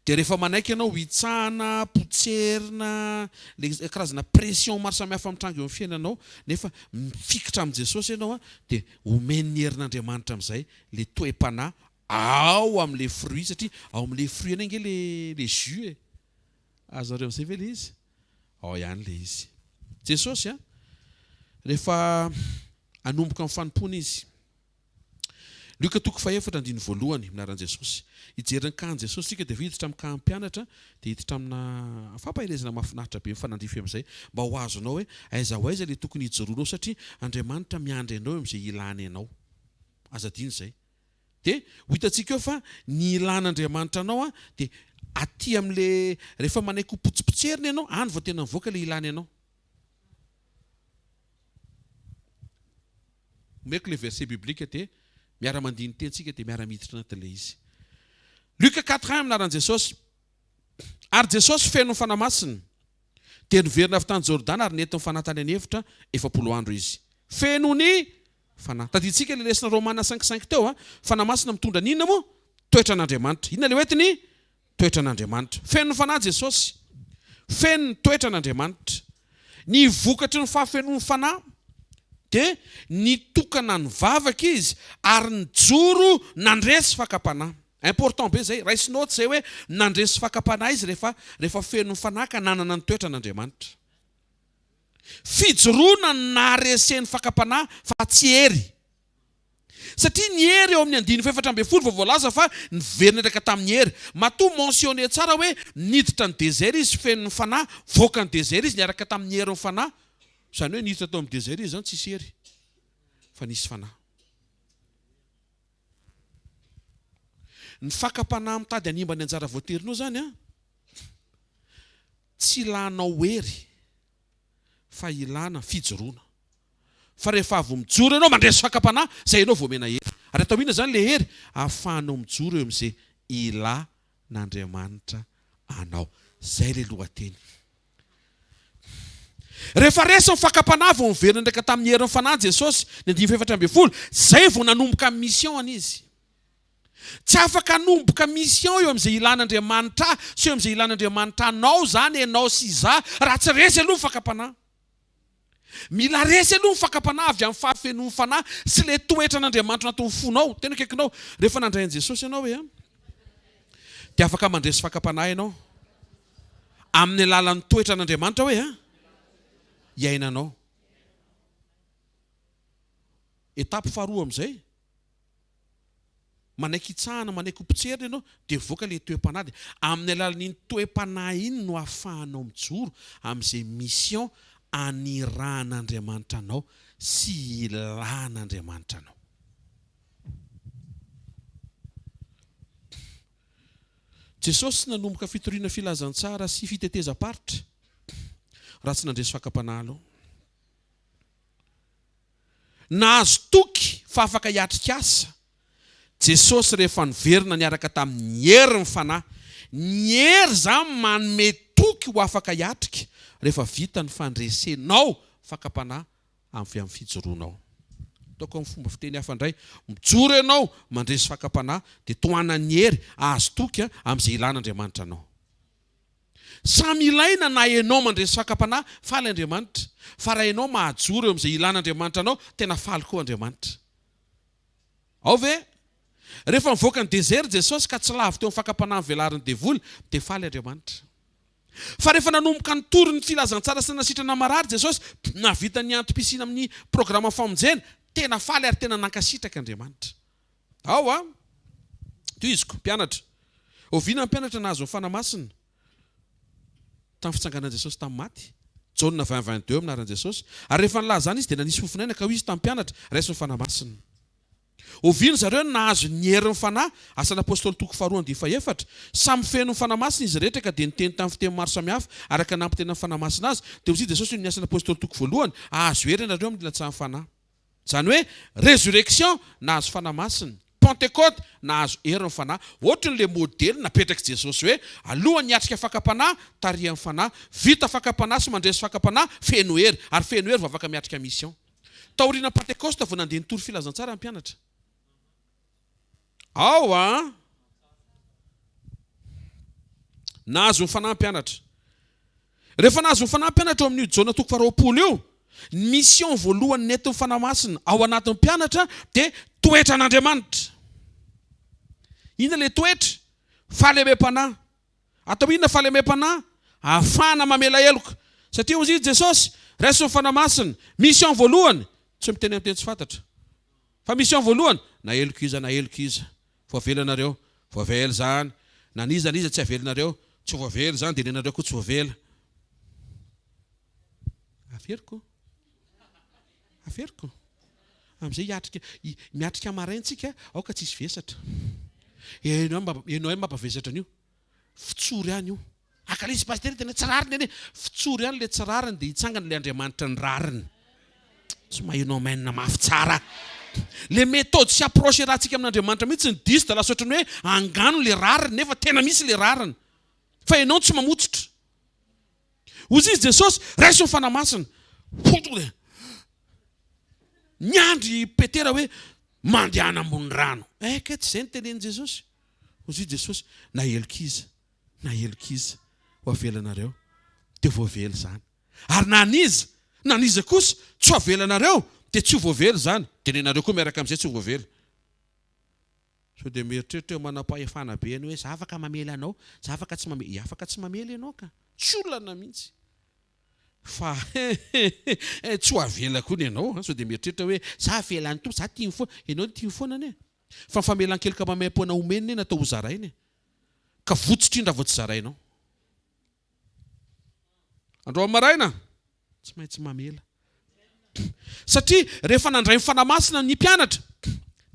Speaker 1: Dia rehefa manaiky ianao hitsahana, potserina, le karazana pression maro samihafa mitranga eo amin'ny fiainanao, nefa mifikitra amin'i Jesosy ianao dia omen'ny herin'Andriamanitra amin'izay le toe-panahy ao amin'le fruit satria ao amin'le fruit anie ange le le jus e! Azonareo amin'izay ve le izy? Ao ihany le izy. Jesosy a, rehefa hanomboka ny fanompoana izy, Lioka toko fahefatra andininy voalohany, amin'ny anaran'i Jesosy. Hijery ny kahan'i Jesosy isika dia avy eo hiditra amin'ny kahan'ny mpianatra dia hiditra amina fampaherezana mahafinaritra be mifanandrify amin'izay mba ho azonao hoe aiza ho aiza ilay tokony hijoroanao satria Andriamanitra miandry anao eo amin'izay ilany anao. Aza adino izay. Dia ho hitantsika eo fa ny ilàn'Andriamanitra anao dia aty amin'ilay rehefa manaiky ho potsipotserina ianao, any vao tena mivoaka ilay ilany anao. Omeko ilay verset biblique dia miara-mandini-teny tsika dia miara-miditra anatin'ilay izy. Luc 4 1 amin'ny anaran'i Jesosy. Ary Jesosy feno ny Fanahy Masina dia niverina avy tany Jordana ary nentin'ny Fanahy tany an'efitra 40 andro izy. Feno ny Fanahy. Tadidintsika ilay lesona Romana 5 5 teo a. Fanahy Masina mitondra ny inona moa? Toetran'Andriamanitra. Inona ilay hoentiny? Toetran'Andriamanitra. Feno ny Fanahy Jesosy. Feno ny toetran'Andriamanitra. Ny vokatry ny fahafenoan'ny Fanahy dia nitokana nivavaka izy ary nijoro nandresy fakam-panahy. Important be izay. Raiso note izay hoe nandresy fakam-panahy izy rehefa rehefa feno ny Fanahy ka nanana ny toetran'Andriamanitra. Fijoroana no nahareseny fakam-panahy fa tsy hery. Satria ny hery eo amin'ny andininy faha-14 vao voalaza fa niverina niaraka tamin'ny hery. Matoa mentionner tsara hoe niditra ny désert izy feno ny fanahy, voaka ny désert izy niaraka tamin'ny herin'ny fanahy. Izany hoe niditra tao amin'ny désert izy izany tsisy hery fa nisy fanahy. Ny fakam-panahy mitady hanimba ny anjara voaterinao izany an, tsy ilanao hery fa ilana fijoroana. Fa rehefa avy mijoro ianao, mandresy fakam-panahy, izay ianao vao omena hery. Ary atao inona izany ilay hery? Ahafahanao mijoro eo amin'izay ilan'Andriamanitra anao. Izay ilay lohateny. Rehefa resy ny fakam-panahy vao niverina ndraika tamin'ny herin'ny fanahy Jesosy, ny andininy faha-14, izay vao nanomboka ny mission-ny Izy. Tsy afaka hanomboka mission eo amin'izay ilan'Andriamanitra ahy sy eo amin'izay ilan'Andriamanitra anao izany ianao sy izaho raha tsy resy aloha ny fakam-panahy. Mila resy aloha ny fakam-panahy avy amin'ny fahafenoan'ny fanahy sy ilay toetran'Andriamanitra anatin'ny fonao. Tena akaikinao. Rehefa nandray an'i Jesosy ianao hoe dia afaka mandresy fakam-panahy ianao amin'ny alalan'ny toetran'Andriamanitra hoe iainanao. Étape faharoa amin'izay. Manaiky hitsahana, manaiky ho mpitserina ianao, dia mivoaka ilay toe-panahy. Dia amin'ny alalan'iny toe-panahy iny no ahafahanao mijoro amin'izay mission anirahan'Andriamanitra anao sy ilan'Andriamanitra anao. Jesosy nanomboka fitoriana filazantsara sy fitetezam-paritra raha tsy nandresy fakam-panahy aloha. Nahazo toky fa afaka hiatrika asa Jesosy rehefa niverina niaraka tamin'ny herin'ny Fanahy. Ny hery izany manome toky ho afaka hiatrika rehefa vita ny fandresenao fakam-panahy avy amin'ny fijoroanao. Ataoko amin'ny fomba fiteny hafa indray, mijoro ianao, mandresy fakam-panahy, dia tohanan'ny hery, ahazo toky amin'izay ilan'Andriamanitra anao. Samy ilaina na enao mandresy fakam-panahy, faly Andriamanitra. Fa raha enao mahajoro eo amin'izay ilan'Andriamanitra anao, tena faly koa Andriamanitra. Ao ve? Rehefa nivoaka ny desert Jesosy ka tsy lavo teo amin'ny fakam-panahy novelarin'ny devoly, dia faly Andriamanitra. Fa rehefa nanomboka nitory ny filazantsara sy nanasitrana marary Jesosy, nahavita ny antom-pisiana amin'ny programan'ny famonjena, tena faly ary tena nankasitraka Andriamanitra. Ao a! Tohiziko, mpianatra. Oviana ny mpianatra nahazo ny Fanahy Masina? Tamin'ny fitsanganan'i Jesosy tamin'ny maty. Jaona 20 22 amin'ny anaran'i Jesosy. Ary rehefa nilaza izany Izy dia nanisy fofon'aina ka hoy Izy tamin'ny mpianatra, Raiso ny Fanahy Masina. Oviana zareo no nahazo ny herin'ny Fanahy? Asan'ny Apostoly toko faharoa andiany fahefatra. Samy feno ny Fanahy Masina izy rehetra ka dia niteny tamin'ny fiteny maro samihafa araka ny nampitenan'ny Fanahy Masina azy. Dia hoy Jesosy eo amin'ny Asan'ny Apostoly toko voalohany, Hahazo hery ianareo amin'ny nilatsahan'ny Fanahy. Izany hoe Résurrection, nahazo Fanahy Masina. Pentekote, nahazo herin'ny Fanahy. Ohatry ny le modely napetrak'i Jesosy hoe alohan'ny hiatrika fakam-panahy, tarihan'ny Fanahy. Vita fakam-panahy sy mandresy fakam-panahy, feno hery. Ary feno hery vao afaka miatrika mission. Taorian'ny Pantekosta vao nandeha nitory filazantsara ny mpianatra. Ao a! Nahazo ny Fanahy ny mpianatra. Rehefa nahazo ny Fanahy ny mpianatra ao amin'io Jaona toko faharoapolo io, ny mission voalohany nentin'ny Fanahy Masina ao anatin'ny mpianatra dia toetran'Andriamanitra. Inona ilay toetra? Fahalemem-panahy. Atao inona fahalemem-panahy? Ahafahana mamela heloka. Satria hozy i Jesosy, raiso ny Fanahy Masina. Mission voalohany, tsy miteny amin'ny teny tsy fantatra. Fa mission voalohany, na heloka iza na heloka iza, voavela nareo, voavela izany. Na n'iza n'iza tsy avelinareo, tsy voavela izany, dia nenareo koa tsy voavela. Averiko. Averiko. Amin'izay hiatrika, miatrika maraina tsika, aoka tsy hisy vesatra. Enao mba, enao ihany mampavesatra an'io. Fitsory ihany io. Akalisy pasitera tena tsy rariny anie. Fitsory ihany le tsy rariny dia hitsangana le Andriamanitra ny rariny. Tsy maheno amen mafy tsara. Le méthode sy approche iarahantsika amin'Andriamanitra mihitsy ny diso dia lasa ohatran'ny hoe angano le rariny nefa tena misy le rariny. Fa enao tsy mamotsitra. Hozy izy Jesosy, raiso ny Fanahy Masina. Hoy tonga dia niandry i Petera hoe mandehana ambony rano. Eh kay tsy izay no tenenin'i Jesosy. Hozy i Jesosy, na heloka iza, na heloka iza, ho avelanareo, dia voavela izany. Ary na an'iza, na an'iza kosa, tsy ho avelanareo, dia tsy ho voavela izany. Dia nenareo koa miaraka amin'izay tsy ho voavela. Sao dia mieritreritra eo manam-pahefana be ianao hoe za afaka mamela anao, za afaka tsy mamela, afaka tsy mamela ianao ka, tsy olana mihitsy. Fa tsy ho avela koa ny anao an, sao dia mieritreritra hoe za avelan'ny Tompo, za tiany foana, ianao tiany foana anie. Fa ny famelan-keloka maimaimpoana omeny anie natao ho zaraina e. Ka votsotra iny raha vao tsy zarainao. Androany maraina, tsy maintsy mamela. Satria rehefa nandray ny Fanahy Masina ny mpianatra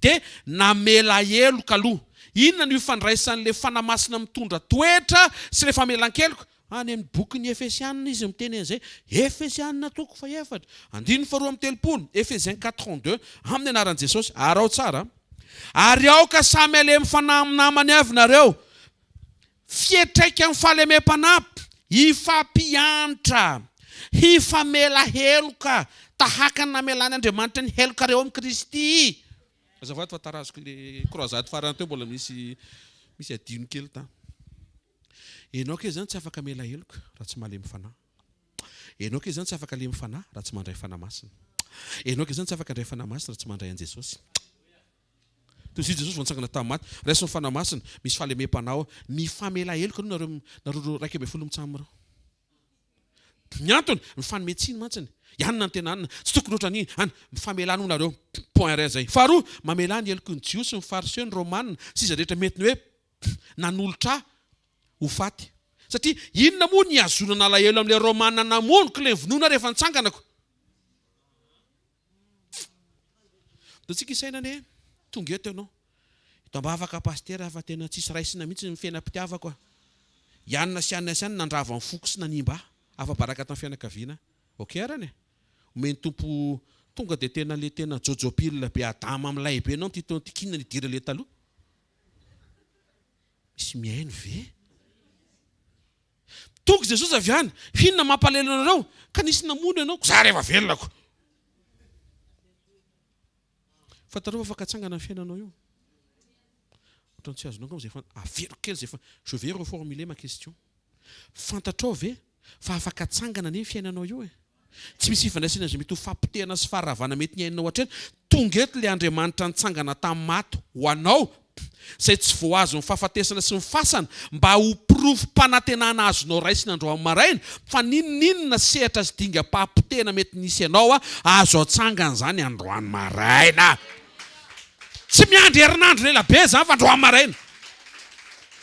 Speaker 1: dia namela heloka aloha. Inona no ifandraisan'ilay Fanahy Masina mitondra toetra sy ilay famelan-keloka? Any amin'ny bokin'ny Efesianina izy miteny an'izay. Efesianina toko fahefatra, andininy faharoa amby 30, Ephésiens 4, 32, amin'ny anaran'i Jesosy. Araho tsara. Ary aoka samy halemy fanahy amin'ny namany avy nareo. Fiantraikan'ny fahalemem-panahy, hifampiantra, hifamela heloka, tahaka ny namelan' Andriamanitra ny helokareo amin'i Kristy. Azafady fa tarazoko le croisade farany teo mbola misy misy adino kely tany. Enao kay zany tsy afaka mela heloka raha tsy malemy fanahy. Enao kay zany tsy afaka lemy fanahy raha tsy mandray fanahy masina. Enao kay zany tsy afaka handray fanahy masina raha tsy mandray an'i Jesosy. Toy izay Jesosy vao nitsangana tamin'ny maty. Raiso ny Fanahy Masina. Misy fahalemem-panahy ao. Mifamela heloka aloha nareo nareo 11 mitsam ireo. Ny antony, mifanome tsiny mantsiny. I anona no tena anona. Tsy tokony ohatran'iny. An, mifamelà aloha nareo. Point iray izay. Faharoa, mamelà ny heloky ny Jiosy, ny Fariseo, ny Romana, sy izay rehetra mety ny hoe nanolotra ahy ho faty. Satria inona moa ny hihazonana alahelo amin'ilay Romana namono ko ilay novonoina rehefa nitsanganako? Ataontsika isaina anie, tonga eto ianao. Eto am-bavaka pasitera fa tena tsisy raisina mihitsy ny fiainam-pitiavako a. I anona sy anona sy anona nandrava ny foko sy nanimba ahy. Afa-baraka tamin'ny fianakaviana aho. Ok arany e. Omen'ny Tompo tonga dia tena le tena jojopil be Adama milay be ianao amin'ity taona ity k'inona nidiran'ilay taloha? Misy mihaino ve? Tonga Jesosy avy any, Inona mampalahelo anareo? Ka nisy namono ianao, ko za rehefa velona ko. Fantareo fa afaka atsangana ny fiainanao io. Ohatran'ny tsy azonao angamba izay fa averiko kely izay fa je vais reformuler ma question. Fantatrao ve fa afaka atsangana anie ny fiainanao io e? Tsy misy ifandraisana izay mety ho fahapotehana sy faharavana mety niainanao hatreto. Tonga eto ilay Andriamanitra nitsangana tamin'ny maty ho anao. Izay tsy voahazon'ny fahafatesana sy ny fasana, mba ho porofom-panantenana azonao raisina androany maraina, fa n'inon'inona sehatra sy dingam-pahapotehana mety nisy anao, azo atsangana izany androany maraina. Tsy miandry herinandro ela be izany fa androany maraina.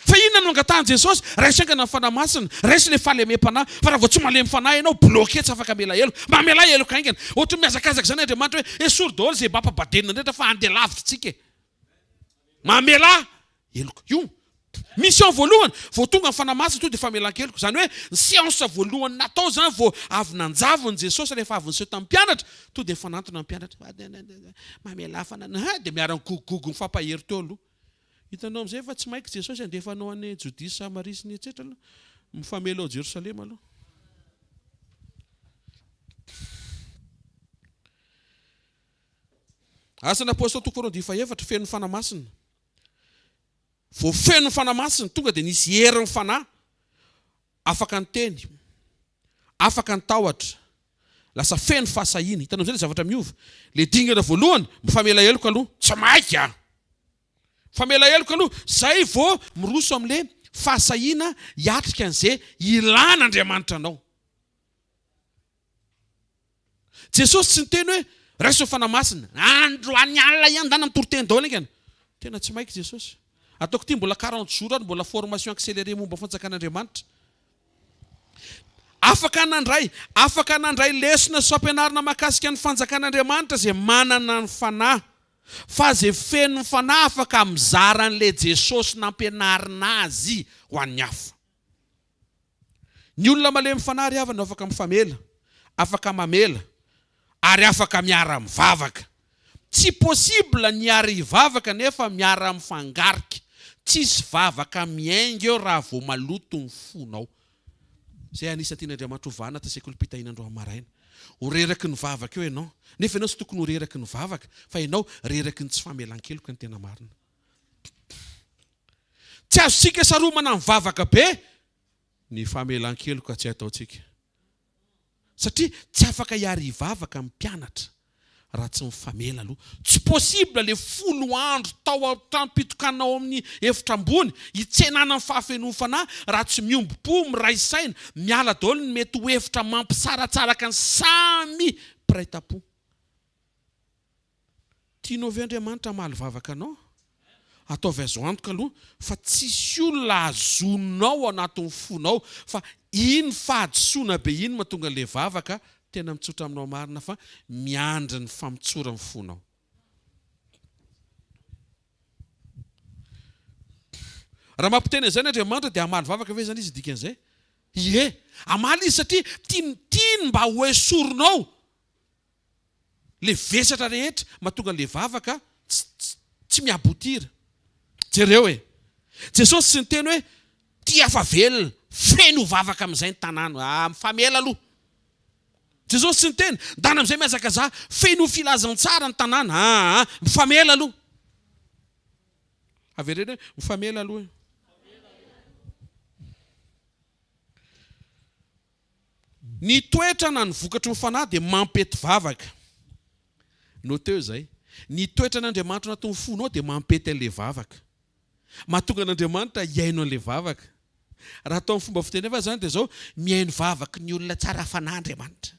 Speaker 1: Fa inona no angatahan'i Jesosy? Raiso haingana ny Fanahy Masina, raiso ilay fahalemem-panahy, fa raha vao tsy malemy fanahy ianao, bloqué tsy afaka hamela heloka. Mamelà heloka haingana. Ohatran'ny mihazakazaka izany Andriamanitra hoe esory daholo izay mampabadenina rehetra fa handeha lavitra tsika e. Mamelà heloka. Io mission voalohany, vao tonga ny Fanahy Masina tonga dia famelan-keloka. Izany hoe ny séance voalohany natao izany vao avy nanjavona Jesosy rehefa avy niseho tamin'ny mpianatra, tonga dia nifanantona ny mpianatra. Mamelà fanahy, dia miara-migogogogo mifampahery teo aloha. Hitanao amin'izay fa tsy maika Jesosy handefa anao any Jodia sy Samaria sy ny etsetra aloha. Mifamela ao Jerosalema aloha. Asan'ny Apostoly toko faharoa andininy fahefatra, feno ny Fanahy Masina. Vao feno ny Fanahy Masina, tonga dia nisy herin'ny Fanahy. Afaka niteny, afaka ny tahotra, lasa feno fahasahiana. Hitanao amin'izay ilay zavatra miova. Ilay dingana voalohany, mifamela heloka aloha. Tsy maika! Mifamela heloka aloha, zay vao miroso amin'ilay fahasahiana hiatrika an'izay ilan'Andriamanitra anao. Jesosy tsy niteny hoe raiso ny Fanahy Masina. Androany alina ihany ndana mitory teny daholo aingana. Tena tsy maika Jesosy. Ataoko ity mbola 40 jours ary mbola formation accélérée momba fanjakan'Andriamanitra. Afaka nandray, afaka nandray lesona sy fampianarana mahakasika ny fanjakan'Andriamanitra izay manana ny Fanahy. Fa izay feno ny Fanahy afaka mizara an'ilay Jesosy nampianarina azy ho an'ny hafa. Ny olona malemy fanahy ry havana no afaka mifamela, afaka mamela, ary afaka miara-mivavaka. Tsy possible ny hiara-hivavaka nefa miara-mifangarika. Tsisy vavaka miainga eo raha vao maloto ny fonao. Izay anisa tian'Andriamanitra hovahana ato sekolim-pitahiana androany maraina. Ho reraky ny vavaka eo ianao. Nefa ianao tsy tokony ho reraky ny vavaka, fa ianao reraky ny tsy famelan-keloka ny tena marina. Tsy azontsika saromana ny vavaka be ny famelan-keloka tsy ataontsika. Satria tsy afaka hiary hivavaka ny mpianatra raha tsy mifamela aloha. Tsy possible le folo andro tao an-tranom-pitokanana ao amin'ny efitra ambony hitsenana ny fahafenoan'ny fanahy raha tsy miombom-po, miray saina, miala daholo ny mety ho hevitra mampisaratsaraka ny samy mpiray tampo. Tianao ve Andriamanitra hamaly vavaka anao? Ataovy azo antoka aloha fa tsisy olona azonao ao anatin'ny fonao fa iny fahadisoana be iny mahatonga an'ilay vavaka, tena mitsotra aminao marina fa miandry ny famotsoran'ny fonao. Raha mampiteny an'izany Andriamanitra dia hamaly vavaka ve izany izy dikan'izay? Ie, hamaly izy satria tiany tiany mba ho esorinao Le vesatra rehetra mahatonga le vavaka tsy mi-aboutir. Jereo e! Jesosy tsy niteny hoe tia fa velona, feno vavaka amin'izay ny tanàna. Ah, mifamela aloha. Jesosy tsy niteny, ndana amin'izay mihazakazaha, feno filazantsara ny tanàna. Ah, ah, mifamela aloha. Avereno hoe mifamela aloha e. Ny toetra na ny vokatry ny Fanahy dia mampety vavaka. Noteo izay. Ny toetran'Andriamanitra anatin'ny fonao dia mampety an'ilay vavaka. Mahatonga an'Andriamanitra hihaino an'ilay vavaka. Raha atao amin'ny fomba fiteny hafa izany dia izao, mihaino vavaky ny olona tsara fanahy Andriamanitra.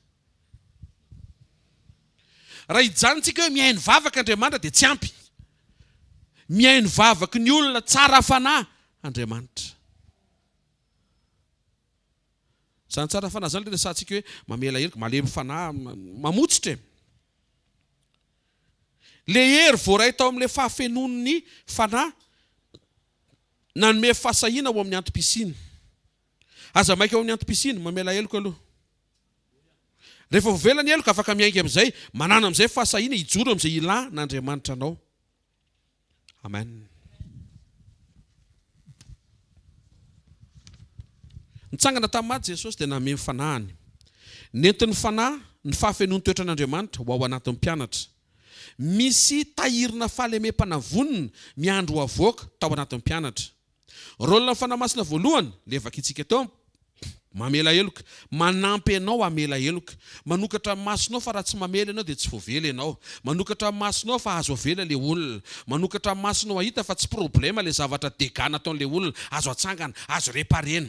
Speaker 1: Raha hijanontsika hoe mihaino vavaka Andriamanitra dia tsy ampy. Mihaino vavaky ny olona tsara fanahy Andriamanitra. Izany tsara fanahy izany ilay resahantsika hoe mamela heloka, malemy fanahy, mamotsitra e. Ilay hery voaray tao amin'ilay fahafenoan'ny fanahy nanome fahasahiana ho amin'ny antom-pisiana. Aza maika ho amin'ny antom-pisiana, mamela heloka aloha. Rehefa voavela ny heloka, afaka miainga amin'izay, manana amin'izay fahasahiana hijoro amin'izay ilan'Andriamanitra anao. Amen. Nitsangana tamin'ny maty Jesosy dia nameno fanahiny. Nentin'ny fanahy ny fahafenoan'ny toetran'Andriamanitra ho ao anatin'ny mpianatra. Misy tahirina fahalemem-panahy vonona miandry ho avoaka tao anatin'ny mpianatra. Rôle-n'ny Fanahy Masina voalohany, le vakintsika teo, Mamela heloka. Manampy anao hamela heloka. Manokatra ny masonao fa raha tsy mamela ianao dia tsy voavela ianao. Manokatra ny masonao fa azo avela le olona. Manokatra ny masonao hahita fa tsy problème le zavatra dégâts nataon'le olona. Azo atsangana, azo reparena.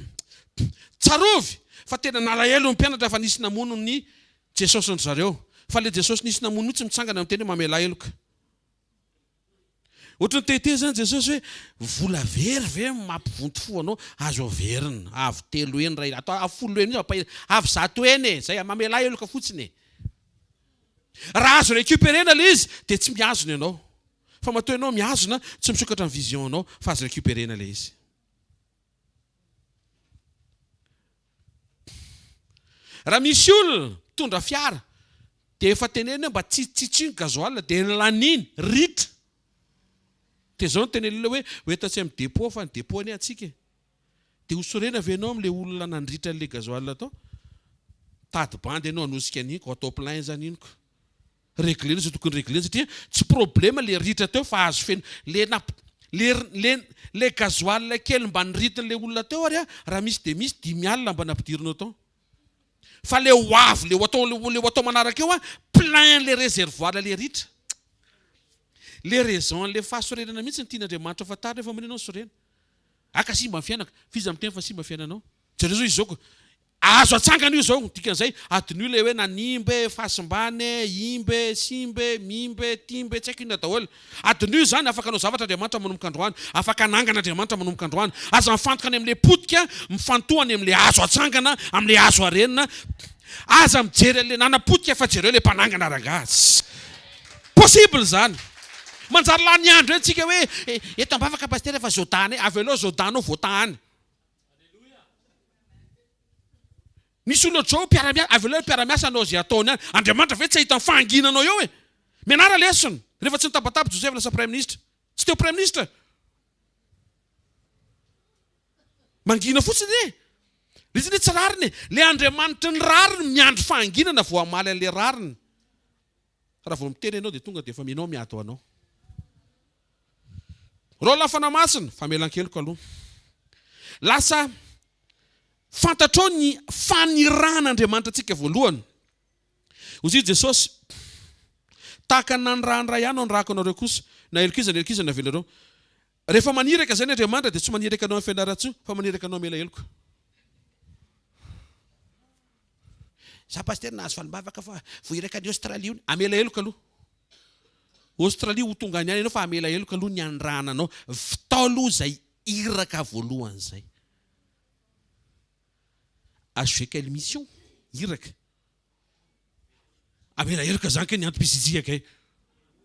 Speaker 1: Tsarovy fa tena nalahelo ny mpianatra fa nisy namono ny Jesosy-ndry zareo. Fa le Jesosy nisy namono io tsy mitsangana miteny hoe mamelà heloka. Ohatran'ny te-hiteny izany Jesosy hoe, vola very ve no mampivonto fo anao? Azo averina, avo telo heny iray, atao avo folo heny mihitsy, avo zato heny e, zay, mamelà heloka fotsiny e. Raha azo récupérer-na ilay izy dia tsy mihazona ianao. Fa matoa ianao mihazona, tsy misokatra ny vision-nao fa azo récupérer-na ilay izy. Raha misy olona mitondra fiara dia efa teneniny hoe mba tsitsitsio ny gasoil dia ny laniny ritra. Dia izao no teneniny hoe ho entatsy amin'ny depot fa ny depot anie antsika e. Dia ho sorena ve ianao amin'ilay olona nandritra an'ilay gasoil tao? Mitady bandy ianao hanosika an'iny ko atao plein izany iny ko. Reglena izay tokony reglena satria tsy problema le ritra teo fa azo feno le namp le le le gasoil kely mba niritin'le olona teo ary a raha misy dia misy dimy alina mba nampidirinao tao fa le ho avy le ho atao le ho atao manaraka eo a plein le réservoir le ritra le raison an'le fahasorenana mihitsy ny tian'Andriamanitra ho fantarina efa manino sorena aka simba ny fiainako f'iza miteny fa simba fiainanao jereo zao izy zao ko Azo atsangana io izao, dikan'izay adinoy ilay hoe nanimba e, fahasimbana e, imba e, simba e, mimba e, timba e, tsy haiko inona daholo. Adinoy izany, afaka hanao zavatra Andriamanitra manomboka androany, afaka hanangana Andriamanitra manomboka androany. Aza mifantoka any amin'ilay potika, mifantoha any amin'ilay azo atsangana, amin'ilay azo arenina. Aza mijery an'ilay nanapotika fa jereo ilay mpanangana rangahy. Tsy possible izany. Manjary lany andro eny tsika hoe eto am-bavaka pasitera fa Jodà-nay, avelao Jodà-nao voatahany. Misy olona ohatr'izao mpiara-miasa, avelao ny mpiara-miasa hanao izay ataony any. Andriamanitra ve tsy hahita ny fahanginanao eo e? Mianara lesona. Rehefa tsy nitabataba Joseph lasa praiminisitra. Tsy teo praiminisitra. Mangina fotsiny e. Ilay izy anie tsy rariny e. Ilay Andriamanitry ny rariny miandry fahanginana vao hamaly an'ilay rariny. Fa raha vao miteny ianao dia tonga dia efa minao miady ho anao. Rôle Fanahy Masina, famelan-keloka aloha. Lasa fantatrao ny fanirahan'Andriamanitra antsika voalohany. Hoy Jesosy, Tahaka ny nanirahan'ny Ray ahy no anirahako anareo kosa. Na heloka iza na heloka iza no avelareo. Rehefa maniraka izany Andriamanitra dia tsy maniraka anao any Fianarantsoa fa maniraka anao hamela heloka. Za pasitera nahazo valim-bavaka fa voahiraka any Australie hono. Hamela heloka aloha. Australie ho tonga any ihany ianao fa hamela heloka aloha ny anirahana anao. Vitao aloha izay iraka voalohany izay. HV quelle mission? Iraka. Hamela heloka zany kay ny antom-pisiantsika kay.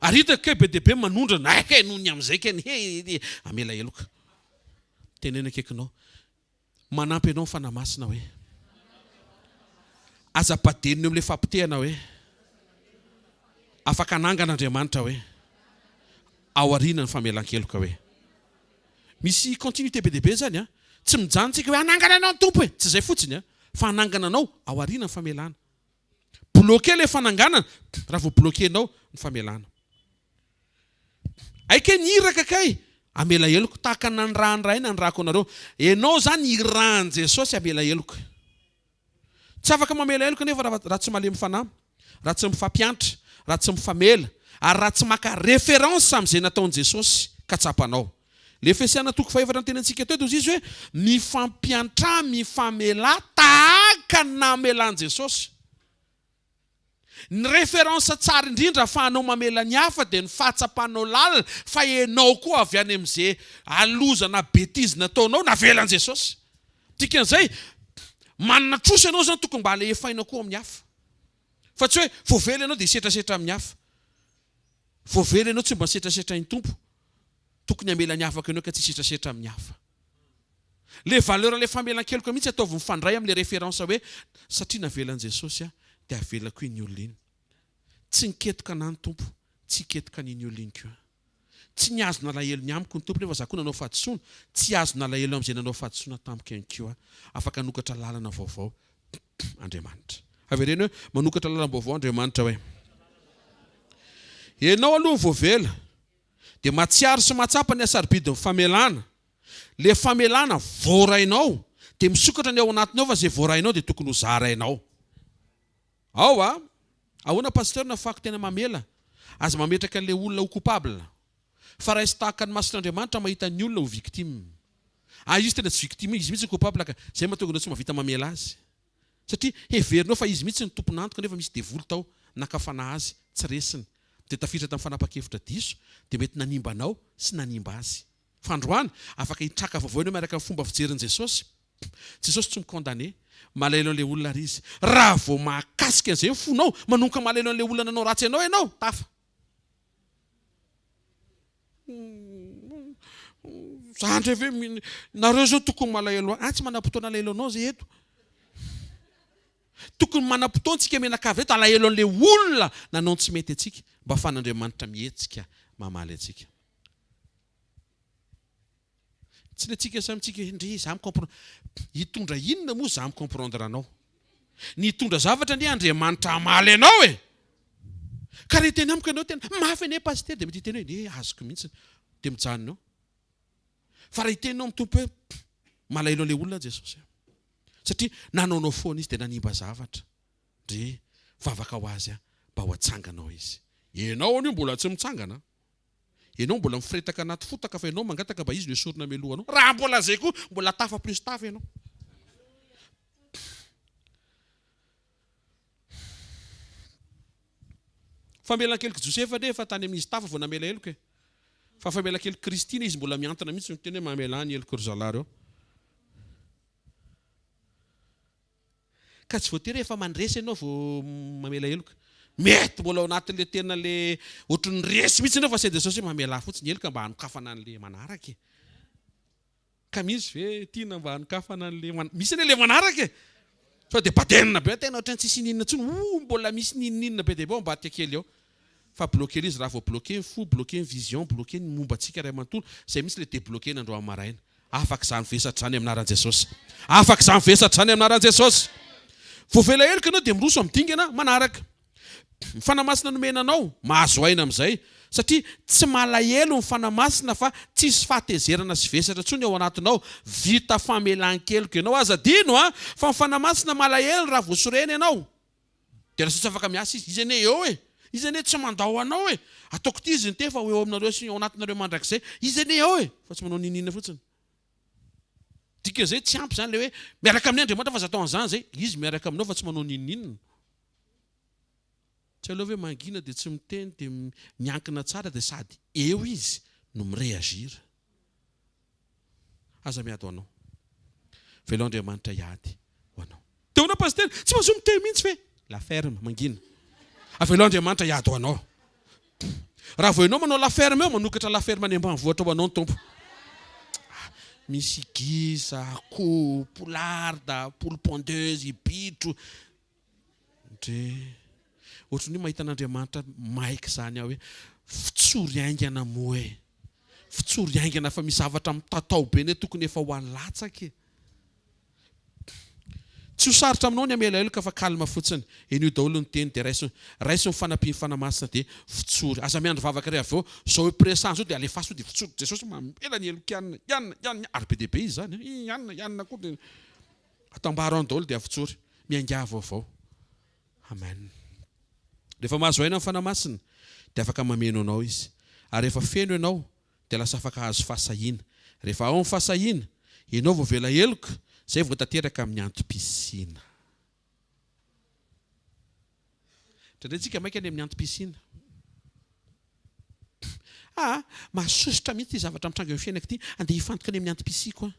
Speaker 1: Ary hitako kay be dia be manondrana, hay kay noho ny amin'izay kay ny he, hamela heloka. Teneno akaikinao. Manampy anao ny Fanahy Masina hoe. Aza badenina eo amin'ilay fahapotehana hoe. Afaka hanangana Andriamanitra hoe. Aoriana ny famelan-keloka hoe. Misy continuité be dia be izany an. Tsy mijanona tsika hoe hanangana anao ny Tompo e. Tsy izay fotsiny an. Fa hanangana anao aoriana ny famelana. Bloquer ilay fananganana raha vao bloquer-nao ny famelana. Hay kay ny iraka kay hamela heloka tahaka ny nanirahan'ny Ray nanirahako anareo. Enao zany irahan'i Jesosy hamela heloka. Tsy afaka mamela heloka anefa raha tsy malemy fanahy, raha tsy mifampiantra, raha tsy mifamela ary raha tsy maka référence amin'izay nataon'i Jesosy ka tsapanao. Le Efesiana toko fahefatra nitenentsika teo dia hoy izy hoe mifampiantrà, mifamelà tahaka ny namelan'i Jesosy. Ny référence tsara indrindra afahanao mamela ny hafa dia ny fahatsapanao lalina fa enao koa avy any amin'ze aloza na betise nataonao navelan'i Jesosy. Dikan'izay, manana trosa ianao zany tokony mba alefaina koa amin'ny hafa. Fa tsy hoe voavela ianao dia hisetrasetra amin'ny hafa. Voavela ianao tsy mba misetrasetra ny Tompo. Tokony hamela ny hafa koa ianao ka tsy hisetrasetra amin'ny hafa. Le valeur le famelan-keloka mihitsy ataovy mifandray amle référence hoe satria navelan'i Jesosy aho dia avelako iny olona iny. Tsy niketoka anah ny Tompo, tsy hiketoka an'iny olona iny koa. Tsy nihazona alahelo ny amiko ny Tompo nefa za koa nanao fahadisoana, tsy hihazona alahelo amin'izay nanao fahadisoana tamiko ihany koa aho. Afaka hanokatra lalana vaovao Andriamanitra. Avereno hoe manokatra lalam-baovao Andriamanitra hoe. Ianao aloha no voavela dia mahatsiaro sy mahatsapa ny hasarobidin'ny famelana. Le famelana voarainao. Dia misokatra ny ao anatinao fa izay voarainao dia tokony ho zarainao. Ao a! Ahoana Pasteur na fako tena mamela? Aza mametraka an'ilay olona ho coupable. Fa raiso tahaka ny mason'Andriamanitra mahita ny olona ho victime. Ah izy tena tsy victime, izy mihitsy no coupable ka. Izay mahatonga anao tsy mahavita mamela azy. Satria heverinao fa izy mihitsy no tompon'antoka nefa misy devoly tao naka fanahy azy, tsy resiny. Dia tafiditra tamin'ny fanapan-kevitra diso, dia mety nanimba anao sy nanimba azy. Fa androany, afaka hitraka vaovao ianao miaraka amin'ny fomba fijerin'i Jesosy. Jesosy tsy mi-condamner. Malahelo an'ilay olona àry Izy. Raha vao mahakasika an'izay ny fonao, manomboka malahelo an'ilay olona nanao ratsy anao ianao, tafa. Za ndray ve mino, nareo zao tokony malahelo ahy, tsy manam-potoana alahelo anao zay eto. Tokony manam-potoana tsika mianakavy eto alahelo an'ilay olona nanao ny tsy mety antsika, mba afahan'Andriamanitra mihetsika mamaly antsika. Tsy le tsika samy tsika ndry za mi-comprendre hitondra inona moa za mi-comprendre anao? Ny hitondra zavatra anie Andriamanitra hamaly anao e! Ka raha hiteny amiko ianao tena mafy anie pasitera dia mety hiteny hoe eh azoko mihitsy dia mijanona eo. Fa raha hiteny ianao amin'ny Tompo hoe malahelo an'ilay olona aho Jesosy a! Satria nanaonao foana izy dia nanimba zavatra. Ndry vavaka ho azy aho mba ho atsanganao izy. Ianao anio mbola tsy mitsangana an! Ianao mbola miforetaka anaty fotaka fa ianao mangataka mba izy no esorina mialoha anao. Raha mbola zay koa mbola tafa plus tafa ianao. Famelan-kelok'i Josefa anie efa tany amin'izy tafa vao namela heloka e. Fa famelan-kelok'i Kristy anie izy mbola mihantona mihitsy miteny hoe mamelà ny heloko ry zalahy reo. Ka tsy voatery hoe efa mandresy ianao vao mamela heloka. Mety mbola ao anatin'ilay tena le ohatran'ny resy mihitsy ianao fa sain'i Jesosy hoe mamelà fotsiny heloka mba hanokafana an'ilay manaraka e. Ka misy ve tiana mba hanokafana an'ilay man-, misy anie ilay manaraka e. Sao dia badenina be tena ohatran'ny tsisy ininona intsony, oh mbola misy n'inon'inona be dia be ao ambadika kely ao. Fa bloquer ilay izy raha vao bloquer ny fo, bloquer ny vision, bloquer ny momba antsika iray manontolo, izay mihitsy ilay debloquer-na androany maraina. Afaka izany vesatra izany amin'ny anaran'i Jesosy. Afaka izany vesatra izany amin'ny anaran'i Jesosy. Voavela heloka ianao dia miroso amin'ny dingana manaraka. Ny Fanahy Masina nomena anao, mahazo aina amin'izay. Satria tsy malahelo ny Fanahy Masina fa tsisy fahatezerana sy vesatra intsony ao anatinao. Vita famelan-keloka ianao. Aza adino an, fa ny Fanahy Masina malahelo raha voasorena ianao. Dia lasa tsy afaka miasa izy. Izy anie eo e! Izy anie tsy mandao anao e! Ataoko ity izy niteny fa ho eo aminareo sy ao anatinareo mandrakizay. Izy anie eo e! Fa tsy manao n'inon'inona fotsiny. Dikan'izay tsy ampy izany ilay hoe miaraka aminay Andriamanitra fa aza atao an'izany izay. Izy miaraka aminao fa tsy manao n'inon'inona. Tsy aleo ve mangina dia tsy miteny dia miankina tsara dia sady eo izy no mi-réagir. Aza miady ho anao. Avelao Andriamanitra hiady ho anao. Teo anao Pasitera, tsy mazoa miteny mihitsy ve? La ferme, mangina. Avelao Andriamanitra hiady ho anao. Raha vao ianao manao la ferme eo, manokatra la ferme any ambanivohitra ho anao ny Tompo. Misy gisa, akoho, poularde, poule pondeuse, bitro. Ndre. Ohatran'ny hoe mahita an'Andriamanitra maika izany aho hoe fitsory haingana moa e. Fitsory haingana fa misy zavatra mitatao be anie tokony efa ho alatsaka e. Tsy ho sarotra aminao ny hamela heloka fa calme fotsiny. Henoy daholo ny teny dia raiso raiso ny fanampian'ny Fanahy Masina dia fitsory. Aza miandry vavaka iray avy eo. Izao epresahana izao dia alefaso dia fitsory. Jesosy mamela ny helok'i anona, i anona, i anona, ary be dia be izy izany an. I anona, i anona koa dia Atambaro any daholo dia avotsory. Miaingà vaovao. Amen. Rehefa mahazo aina ny Fanahy Masina dia afaka mameno anao Izy. Ary rehefa feno ianao dia lasa afaka hahazo fahasahiana. Rehefa ao ny fahasahiana, ianao voavela heloka, izay vao tanteraka amin'ny antom-pisiana. Indraindray tsika maika any amin'ny antom-pisiana. Ah, mahasosotra mihitsy ity zavatra mitranga eo amin'ny fiainako ity, andeha hifantoka any amin'ny antom-pisiako aho.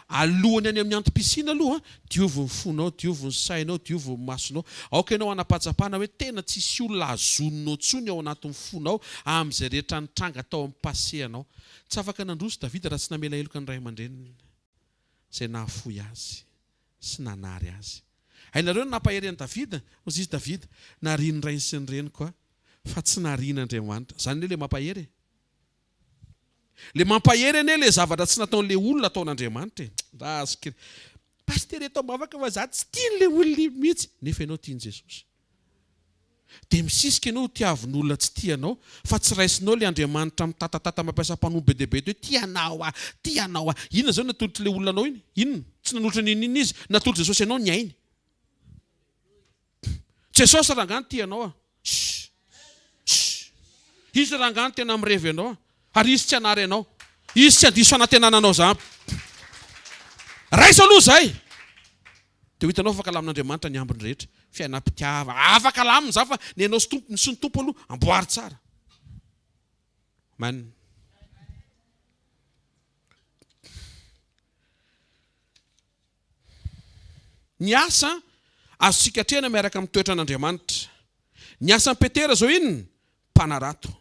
Speaker 1: Alohany any amin'ny antom-pisiana aloha, diovy ny fonao, diovy ny sainao, diovy ny masonao. Aoka ianao hanam-pahatsapana hoe tena tsisy olona hazoninao intsony ao anatin'ny fonao amin'izay rehetra nitranga tao amin'ny passé anao. Tsy afaka nandroso Davida raha tsy namela heloka ny ray aman-dreniny izay nahafoy azy sy nanary azy. Hainareo ny nampahery an'i Davida? Hoy izy Davida, Narian'ny rainy sy ny reniko aho, fa tsy narian'Andriamanitra. Izany anie ilay mampahery e! Le mampahery anie le zavatra tsy nataon'le olona ataon'Andriamanitra e! Raha Pasitera eto am-bavaka fa za tsy tian'le olona iny mihitsy nefa ianao tian'i Jesosy. Dia misisika ianao ho tiavin'olona tsy tia anao, fa tsy raisinao ilay Andriamanitra mitatatata mampiasa mpanompo be dia be eto hoe tia anao aho, tia anao aho. Inona izao no natolotr'ilay olona anao iny? Inona? Tsy nanolotra n'inon'inona izy. Natolotr'i Jesosy anao ny ainy. Jesosy rangahy no tia anao ah. Shh. Shh. Izy rangahy no tena mirevy anao ah. Ary izy tsy hanary anao. Izy tsy handiso fanantenana anao zany. Raiso aloha izay. Dia ho hitanao fa afaka alamin'Andriamanitra ny ambiny rehetra. Fiainam-pitiavana. Afaka alamina izany fa ny anao sy Tompo, sy ny Tompo aloha amboary tsara. Amen. Ny asa azontsika atrehina miaraka amin'ny toetran'Andriamanitra. Ny asan'i Petera izao inona? Mpanarato.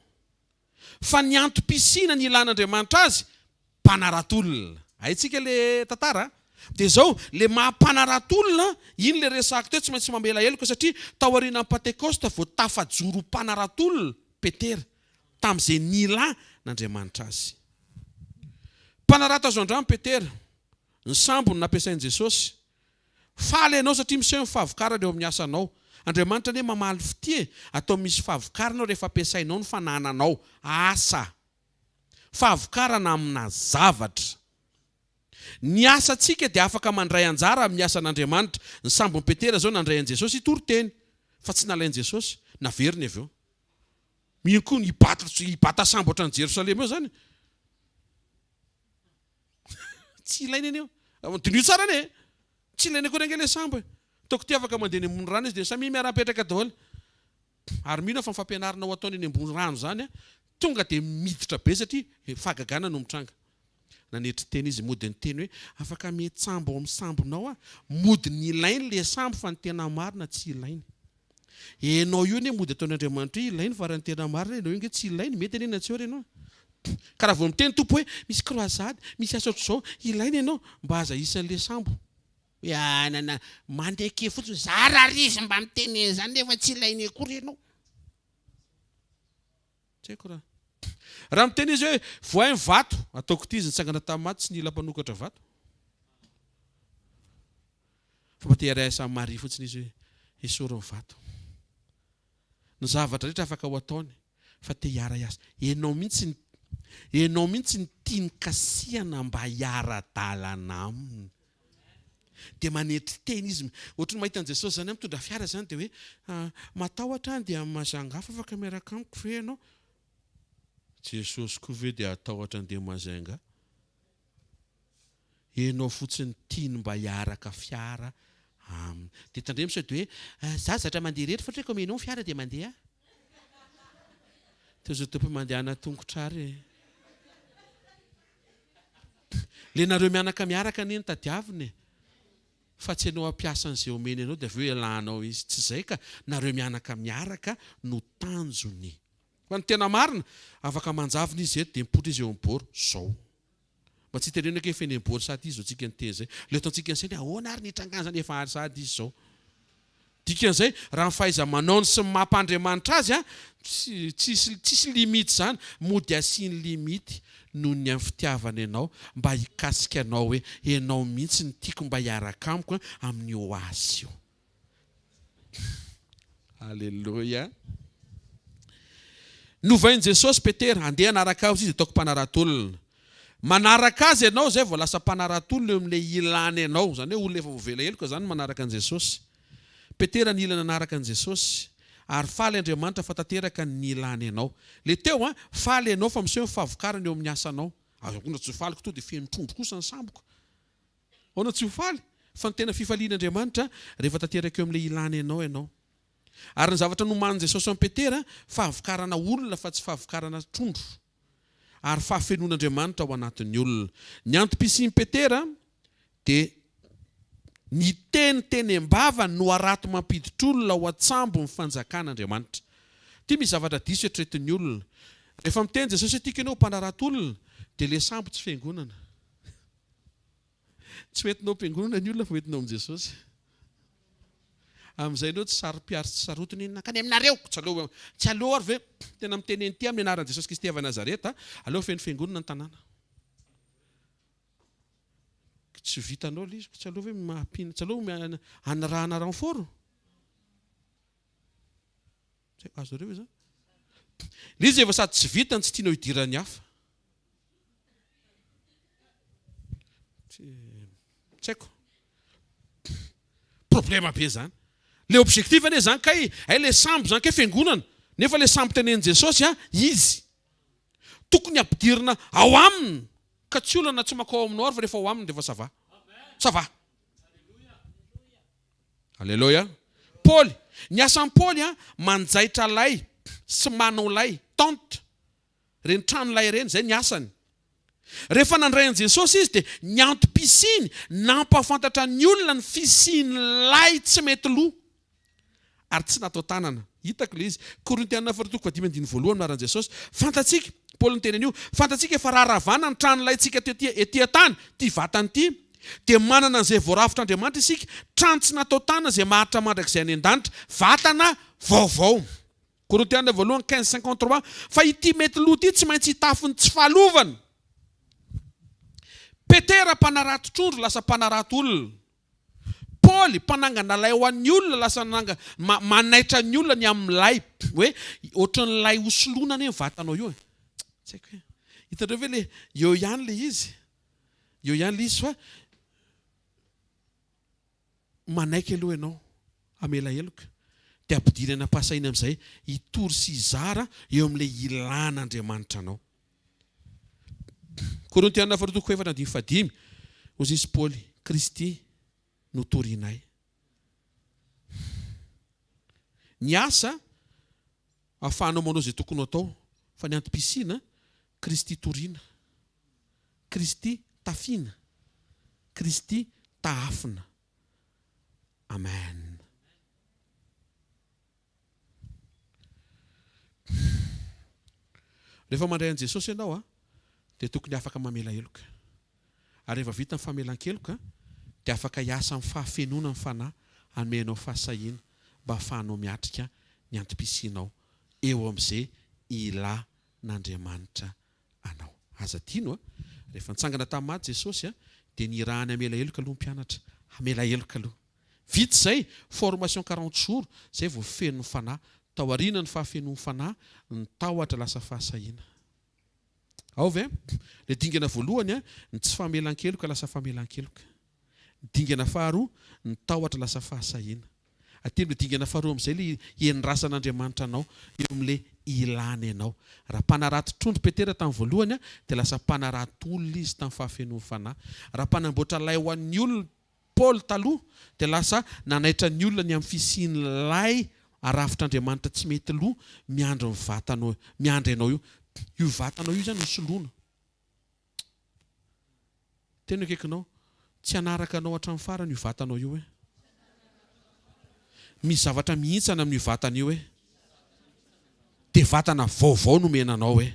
Speaker 1: Fa ny antom-pisiana nilan'Andriamanitra azy, mpanarato olona. Haintsika le tantara a! Dia izao, le maha mpanarato olona, iny le resahako teo, tsy maintsy mamela heloka satria taorianan'ny Pantekosta vao tafajoro ho mpanarato olona Petera, tamin'izay nilan'Andriamanitra azy. Mpanarato azo andramo Petera. Ny sambo no nampiasain'i Jesosy. Faly ianao satria miseho ny fahavokarana eo amin'ny asanao. Andriamanitra anie mamaly fitia e! Atao misy fahavokarana rehefa ampiasainao ny fanananao. Asa. Fahavokarana amina zavatra. Ny asantsika dia afaka mandray anjara amin'ny asan'Andriamanitra. Ny sambon'i Petera izao nandray an'i Jesosy hitory teny. Fa tsy nalain'i Jesosy. Naveriny avy eo. Mino koa ny hibata, hibata sambo hatrany Jerosalema eo izany. Tsy ilaina anie io. Diniho tsara anie e. Tsy ilaina akory ange ilay sambo e. Ataoko ity afaka mandeha eny ambony rano izy dia samia miara-mipetraka daholo. Ary mino aho fa ny fampianarana ho ataony eny ambony rano izany tonga dia miditra be satria fahagagana no mitranga. Nanetry tena izy mody niteny hoe afaka mietsambo ao amin'ny sambonao aho. Mody nilainy ilay sambo fa ny tena marina tsy ilainy. Enao io anie mody ataon' Andriamanitra io ilainy fa raha ny tena marina enao io nge tsy ilainy, mety anie na tsy eo ary enao. Ka raha vao miteny Tompo hoe misy croisade, misy asa ohatr'izao, ilaina enao, mba aza isan'le sambo. Hoe anana, mandeke fotsiny, zara ary izy mba miteny an'izany nefa tsy ilainy akory enao. Tsy haiko raha. Raha miteny izy hoe voay ny vato, ataoko ity izy nitsangana tamin'ny maty tsy nila mpanokatra vato. Fa mba te hiarahasa amin'i Maria fotsiny izy hoe esory ny vato. Ny zavatra rehetra afaka ho ataony fa te hiara-hiasa. Ianao mihitsy ianao mihitsy no tiany kasihana mba hiara-dalana aminy. Dia manetry tena izy. Ohatry ny mahita an'i Jesosy izany aho mitondra fiara izany dia hoe matahotra aho dia Majunga fa afaka miaraka amiko ve ianao? Jesosy koa ve dia hatahotra andeha Majunga? Ianao fotsiny tiany mba hiaraka fiara aminy. Dia tandremo sao dia hoe za zatra mandeha irery fa ohatry hoe omenao ny fiara dia mandeha aho. Toy izao Tompo mandehana tongotra ary e. Le nareo mianaka miaraka anie no tadiavina e! Fa tsy enao hampiasa an'izay omeny anao dia avy eo ialànao izy. Tsy izay ka, nareo mianaka miaraka no tanjony. Fa ny tena marina, afaka manjavona izy eto dia mipoitra izy eo amin'ny bord, zao. Mba tsy hitenenako hoe efa eny amin'ny bord sahady izy zao tsika niteny izay. Le ataontsika ny saina hoe ahoana ary ny hitrangan'izany, efa ary sahady izy zao. Dikan'izay, raha ny fahaiza-manaony sy ny maha mpandriamanitra azy, tsy tsisy tsisy limite izany, mody asiany limite noho ny amin'ny fitiavany anao mba hikasika anao hoe ianao mihitsy no tiako mba hiaraka amiko amin'io asa io. Aleloia. Novain'i Jesosy Petera, andeha hanaraka ahy izy ataoko mpanarato olona. Manaraka azy ianao izay vao lasa mpanarato olona eo amin'ilay ilany anao. Izany hoe olona efa voavela heloka izany no manaraka an'i Jesosy. Petera nila nanaraka an'i Jesosy. Ary faly Andriamanitra fa tanteraka ny nilany anao. Le teo an, faly ianao fa miseho ny fahavokarana eo amin'ny asanao. Ahoana tsy ho faly ko to dia feno trondro kosa ny samboko. Ahoana tsy ho faly? Fa ny tena fifalian'Andriamanitra rehefa tanteraka eo amin'ilay ilany anao ianao. Ary ny zavatra nomanin'i Jesosy an'i Petera, fahavokarana olona fa tsy fahavokarana trondro. Ary fahafenoan'Andriamanitra ao anatin'ny olona. Ny antom-pisian'i Petera dia ny teny teny am-bava no harato mampiditr'olona ao an-tsambo ny fanjakan'Andriamanitra. Ity misy zavatra diso eritreretin'ny olona. Rehefa miteny Jesosy hoe tiako ianao ho mpanarato olona, dia ilay sambo tsy fiangonana. Tsy hoentinao am-piangonana ny olona fa hoentinao amin'i Jesosy. Amin'izay ianao tsy saro-piaro sy tsy sarotiny hoe nankany aminareo. Tsy aleo, tsy aleo ary ve tena miteny an'ity amin'ny anaran'i Jesosy Kristy avy Nazareta, aleo feno fiangonana ny tanàna. Tsy vitanao ilay izy, tsy aleo ve mampino, tsy aleo anirahana renfort? Tsy haiko, azonareo ve izany? Ilay izy efa sady tsy vita no tsy tianao hidiran'ny hafa. Tsy tsy haiko. Problema be zany. Le objectif anie zany kay, hay le sambo zany kay fiangonana, nefa le sambo tenenin'i Jesosy a, izy. Tokony ampidirina ao aminy, ka tsy olana tsy makao aminao ary fa rehefa ao aminy de efa ça va. Ça va. Aleloia. Paoly, ny asan'i Paoly a, manjaitra lay sy manao lay, tente. Ireny trano lay ireny, izay ny asany. Rehefa nandray an'i Jesosy izy dia ny antom-pisiany nampahafantatra ny olona ny fisian'ny lay tsy mety lo ary tsy natao tanana. Hitako ilay izy. Korintiana faharoa toko fahadimy andininy voalohany anaran'i Jesosy. Fantatsika, Paoly niteny an'io, fantatsika fa raha ravana ny trano laintsika tety ety an-tany, ity vatana ity, dia manana an'izay voarafitr'Andriamanitra isika, trano tsy natao tanana izay maharitra mandrakizay any an-danitra, vatana vaovao. Korintiana voalohany quinze 53, Fa ity mety lo ity tsy maintsy hitafy ny tsy fahalovana. Petera mpanarato trondro lasa mpanarato olona. Paoly mpanangana lay ho an'ny olona lasa nananga ma manaitra ny olona ny amin'ny lay. Hoe ohatran'ny lay hosoloina anie ny vatanao io e. Tsy haiko hoe. Hitanareo ve le eo ihany le izy? Eo ihany le izy fa Manaiky aloha ianao hamela heloka, dia ampidirina any am-pahasahiana amin'izay hitory sy hizara eo amin'ilay ilàn'Andriamanitra anao. Korintiana faharoa toko fahefatra andininy fahadimy, Hoy izy Paoly, Kristy no torinay. Ny asa ahafahanao manao izay tokony ho atao, fa ny antom-pisiana, Kristy torina. Kristy tafiana, Kristy tahafina. Amen. Rehefa mandray an'i Jesosy ianao dia tokony afaka mamela heloka. Ary rehefa vita ny famelan-keloka dia afaka hiasa amin'ny fahafenoana ny Fanahy hanome anao fahasahiana mba hahafahanao miatrika ny antom-pisianao eo amin'izay ilan'Andriamanitra anao. Aza adino a! Rehefa nitsangana tamin'ny maty Jesosy a, dia nirahany hamela heloka aloha ny mpianatra. Hamela heloka aloha. Vita izay, formation quarante jours, izay vao feno ny Fanahy. Taoriana ny fahafenoan'ny Fanahy, ny tahotra lasa fahasahiana. Ao ve? Ilay dingana voalohany a, ny tsy famelan-keloka lasa famelan-keloka. Ny dingana faharoa, ny tahotra lasa fahasahiana. Aty amin'ilay dingana faharoa amin'izay ilay hiandrasan'Andriamanitra anao, eo amin'ilay ilany anao. Raha mpanarato trondro Petera tamin'ny voalohany dia lasa mpanarato olona izy tamin'ny fahafenoan'ny Fanahy. Raha mpanamboatra lay ho an'ny olona Paoly taloha dia lasa nanaitra ny olona ny amin'ny fisian'ny lay arafitr'Andriamanitra tsy mety lo miandry ny vatanao, miandry anao io. Io vatanao io izany hosoloina. Tena akaikinao. Tsy hanaraka anao hatramin'ny farany io vatanao io eh. Misy zavatra mihintsana amin'io vatana io eh. Dia vatana vaovao nomena anao eh.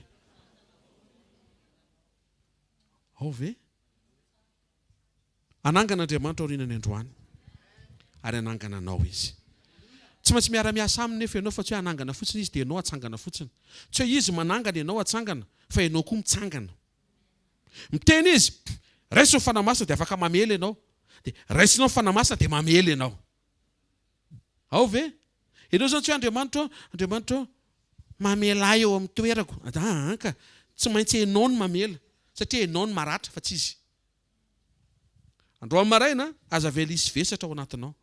Speaker 1: Ao ve? Hanangana Andriamanitra aorianany androany ary hanangana anao Izy. Tsy maintsy miara-miasa Aminy nefa ianao fa tsy hoe hanangana fotsiny Izy dia ianao hatsangana fotsiny. Tsy hoe Izy manangana ianao hatsangana fa ianao koa mitsangana. Miteny Izy, raiso ny Fanahy Masina dia afaka mamely ianao. Dia raisinao ny Fanahy Masina dia mamely ianao. Ao ve? Ianao izany tsy hoe Andriamanitra ô, Andriamanitra ô, mamela ahy eo amin'ny toerako. Aa ka, tsy maintsy ianao no mamela satria ianao no maratra fa tsy Izy. Androany maraina, aza avela hisy vesatra ao anatinao.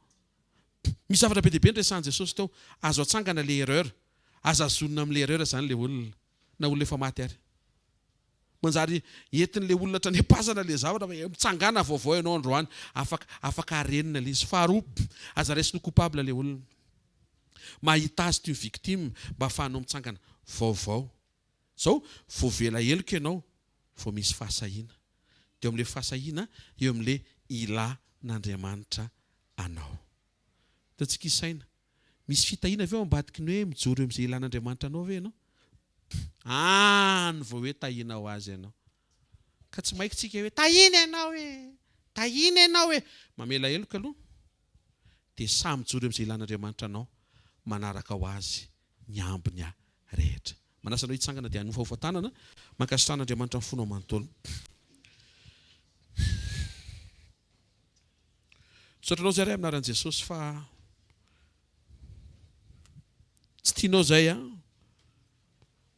Speaker 1: Misy zavatra be dia be noresahan'i Jesosy teo. Azo atsangana ilay erreur. Aza azonina amin'ilay erreur izany ilay olona, na olona efa maty ary. Manjary entin'ilay olona hatrany am-pasana ilay zavatra fa mitsangàna vaovao ianao androany. Afaka, afaka arenina ilay izy. Faharoa, aza raisina ho coupable ilay olona. Mahita azy toy ny victime mba ahafahanao mitsangana vaovao. Zao, voavela heloka ianao vao misy fahasahiana. Dia eo amin'ilay fahasahiana, eo amin'ilay ilan'Andriamanitra anao. Ataontsika hisaina. Misy fitahiana ve ao ambadiky ny hoe mijoro eo amin'izay ilan'Andriamanitra anao ve ianao? Any vao hoe tahiana ho azy ianao. Ka tsy maika tsika hoe tahiana ianao e! Tahiana ianao e! Mamela heloka aloha, dia sahy mijoro eo amin'izay ilan'Andriamanitra anao, manaraka ho azy ny ambiny rehetra. Manasa anao hitsangana dia hanofahofa tanana, mankasitraha an'Andriamanitra amin'ny fonao manontolo. Misaotra anao zahay Ray amin'ny anaran'i Jesosy fa. Tsy tianao izay an,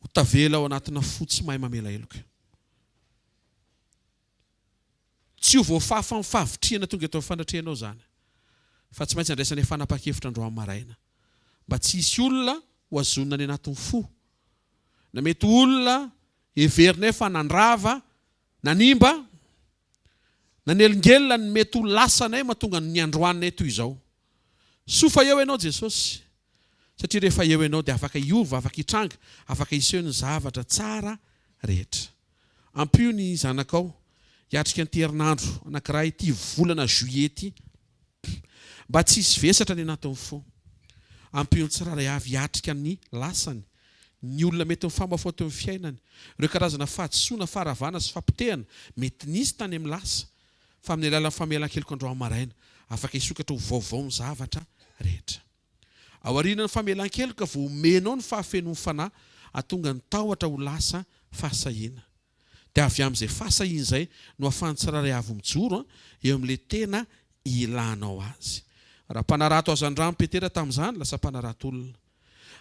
Speaker 1: ho tavela ao anatina fo tsy mahay mamela heloka. Tsy ho voafafa amin'ny fahavitrihana tonga eto amin'ny fanatrehanao izany, fa tsy maintsy andraisanay fanapahan-kevitra androany maraina, mba tsy hisy olona ho azonina any anatin'ny fo, na mety ho olona heverinay fa nandrava, nanimba, nanelingelina ny mety ho lasanay mahatonga ny androaninay toy izao. Soa fa eo Ianao Jesosy, satria rehefa eo Ianao dia afaka hiova, afaka hitranga, afaka hiseho ny zavatra tsara rehetra. Ampio ny zanakao hiatrika an'ity herinandro anankiray ity volana juillet ity mba tsy hisy vesatra ny anatin'ny fo. Ampio ny tsirairay avy hiatrika ny lasany, ny olona mety mifamahofaho teo amin'ny fiainany, ireo karazana fahadisoana, faharavana sy fapotehana mety nisy tany amin'ny lasa fa amin'ny alalan'ny famelan-keloka androany maraina afaka hisokatra ho vaovao ny zavatra rehetra. Aorianan'ny famelan-keloka vao omenao ny fahafenoan'ny fanahy hahatonga ny tahotra ho lasa fahasahiana. Dia avy amin'izay fahasahiana izay no ahafahan'ny tsirairay avy mijoro eo amin'ilay tena ilanao azy. Raha mpanarato hazandrano Petera tamin'izany, lasa mpanarato olona.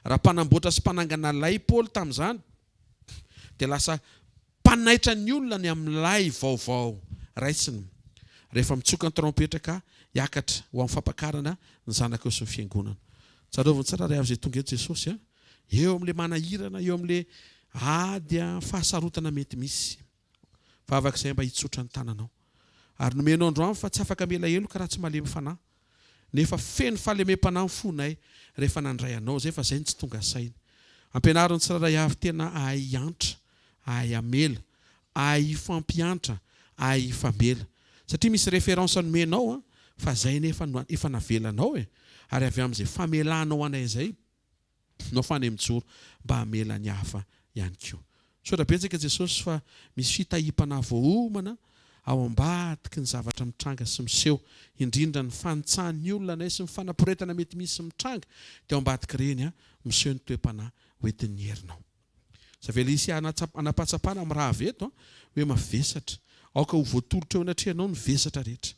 Speaker 1: Raha mpanamboatra sy mpanangana lay Paoly tamin'izany, dia lasa Mpanaitra ny olona ny amin'ilay vaovao raisiny rehefa mitsoka ny trompetra ka hiakatra ho amin'ny fampakarana ny zanakao sy ny fiangonana. Tsarovy ny tsirairay avy izay tonga eto Jesosy a! Eo amin'ilay manahirana, eo amin'ilay ady a, fahasarotana mety misy. Vavaka izay mba hitsotra ny tananao. Ary nomenao androany fa tsy afaka mila heloka raha tsy malemy fanahy. Nefa feno fahalemem-panahy ny fonay rehefa nandray Anao izay fa izay no tsy tonga saina. Ampianaro ny tsirairay avy tena hahay hiantra, hahay hamela, hahay hifampiantra, hahay hifamela. Satria misy référence nomenao an, fa izay nefa no efa navelanao e! Ary avy amin'izay famelanao anay izay, no afahany mijoro mba hamela ny hafa ihany koa. Misaotra betsaka Jesosy fa misy fitahiam-panahy voaomana ao ambadiky ny zavatra mitranga sy miseho, indrindra ny fanitsahan'ny olona anay sy ny fanaporetana mety misy mitranga dia ao ambadik'ireny miseho ny toe-panahy hoentin'ny herinao. Tsy avela hisy hanam-pahatsapana amin'ny raha avy eto hoe mavesatra. Aoka ho voatolotra eo anatrehanao ny vesatra rehetra.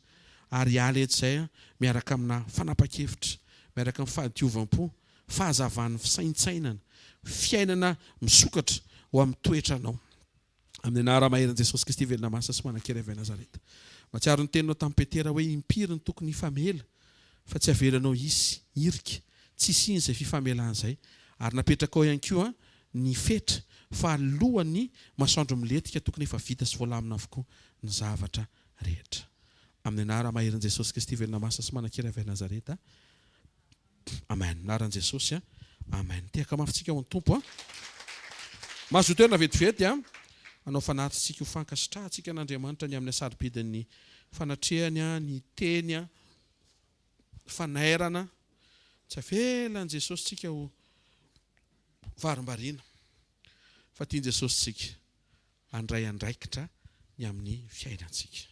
Speaker 1: Ary hiala eto izay miaraka amina fanapahan-kevitra, miaraka amin'ny fahadiovam-po, fahazavan'ny fisaintsainana, fiainana misokatra ho amin'ny toetranao. Amin'ny anara-maherin'i Jesosy Kristy velona masina sy manan-kery avy any Nazareta. Mahatsiaro ny teninao tamin'i Petera hoe impiry no tokony hifamela fa tsy avelanao hisy hirika tsy hisian'izay fifamelana izay ary napetrakao ihany koa ny fetra fa alohan'ny masoandro milentika tokony efa vita sy voalamina avokoa ny zavatra rehetra. Amin'ny anara-maherin'i Jesosy Kristy velona masina sy manan-kery avy any Nazareta. Amen. Anaran'i Jesosy a. Amen. Tehaka mafy tsika ho an'ny Tompo a. Mazotoa toerana vetivety a. Hanao fanatitsika ho fankasitrahantsika an'Andriamanitra ny amin'ny hasarobidin'ny fanatrehany a, ny teny a, fanairana. Tsy avelan'i Jesosy tsika ho varimbariana. Fa tian'i Jesosy tsika handray andraikitra ny amin'ny fiainantsika.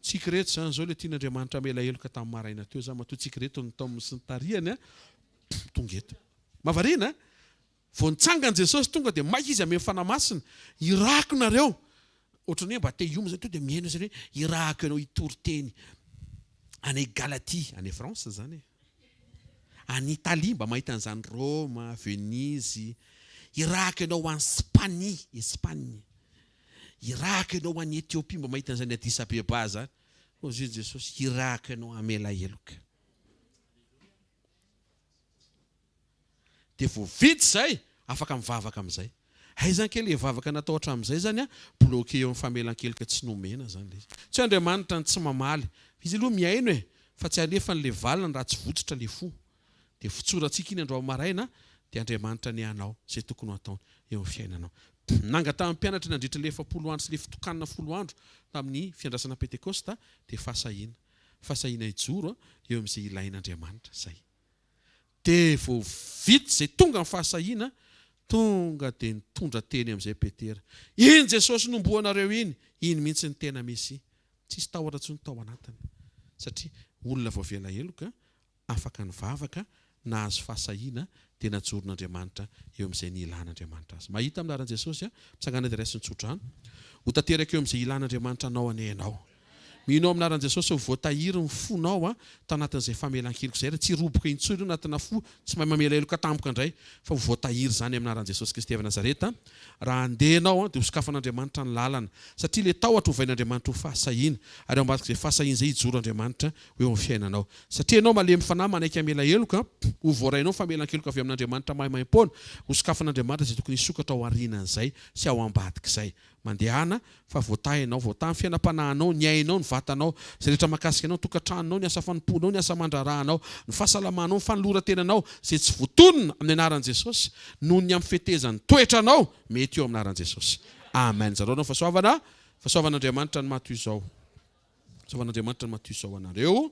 Speaker 1: Tsika ireto izany izao ilay tian'Andriamanitra hamela heloka tamin'ny maraina teo izany matoa tsika ireto notaominy sy nitarihany a tonga eto. Mahavariana a! Vao nitsangana Jesosy tonga dia maika izy hameno Fanahy Masina, irahako nareo. Ohatran'ny hoe mba te hiomana izany tonga dia mihaino izany hoe irahako ianao hitory teny any Galatie, any France izany e. Any Italie mba mahita an'izany Roma, Venise, irahako ianao ho any Spanie, Espagne. Irahako ianao ho any Etiopia mba mahita an'izany Addis Abeba izany. Hoy Jesosy, irahako ianao hamela heloka. Dia vao vita izay, afaka mivavaka amin'izay. Hay izany kay ilay vavaka natao hatramin'izay izany an, bloqué eo amin'ny famelan-keloka tsy nomena izany ilay izy. Tsy hoe Andriamanitra no tsy mamaly, fa Izy aloha mihaino e, fa tsy alefany ilay valiny raha tsy votsotra ilay fo. Dia votsorantsika iny androany maraina, dia Andriamanitra anie hanao izay tokony ho ataony eo amin'ny fiainanao. Nangatahan'ny mpianatra nandritra ilay 40 andro sy ilay fitokanana folo andro tamin'ny fiandrasana Pentekosta dia fahasahiana. Fahasahiana hijoro eo amin'izay ilain'Andriamanitra. Izay. Dia vao vita izay tonga ny fahasahiana, tonga dia nitondra teny amin'izay Petera. Iny Jesosy nomboanareo iny, iny mihitsy ny tena Mesia. Tsisy tahotra intsony tao anatiny. Satria olona voavela heloka, afaka nivavaka, nahazo fahasahiana, dia najoron'Andriamanitra eo amin'izay nilan'Andriamanitra azy. Mahita amin'ny anaran'i Jesosy aho, mitsangàna dia raiso ny tsodrano. Ho tanteraka eo amin'izay ilan'Andriamanitra anao anie ianao. Mino aho amin'ny anaran'i Jesosy ho voatahiry ny fonao tao anatin'izay famelan-keloka izay ary tsy hiroboka intsony io anatina fo tsy mahay mamela heloka tampoka indray fa ho voatahiry izany amin'ny anaran'i Jesosy Kristy avy Nazareta. Raha handeha ianao dia hosokafan'Andriamanitra ny lalana satria ilay tahotra hovain'Andriamanitra ho fahasahiana ary ao ambadik'izay fahasahiana izay hijoro Andriamanitra ho eo amin'ny fiainanao. Satria ianao malemy fanahy manaiky hamela heloka, ho voarainao ny famelan-keloka avy amin'Andriamanitra maimaimpoana, hosokafan'Andriamanitra izay tokony hisokatra ao aorianan'izay sy ao ambadik'izay. Mandehana fa voatahy ianao, voatahy ny fiainam-panahinao, ny ainao, ny vatanao, izay rehetra mahakasika anao, ny tokantranonao, ny asa fanompoanao, ny asa aman-draharahanao, ny fahasalamanao, ny fanoloran-tenanao, izay tsy voatonona amin'ny anaran'i Jesosy, noho ny amin'ny fetezan'ny toetranao, mety eo amin'ny anaran'i Jesosy. Amen. Zarao anao fahasoavana, fahasoavan'Andriamanitra ny maha toy izao. Fahasoavan'Andriamanitra ny maha toy izao anareo.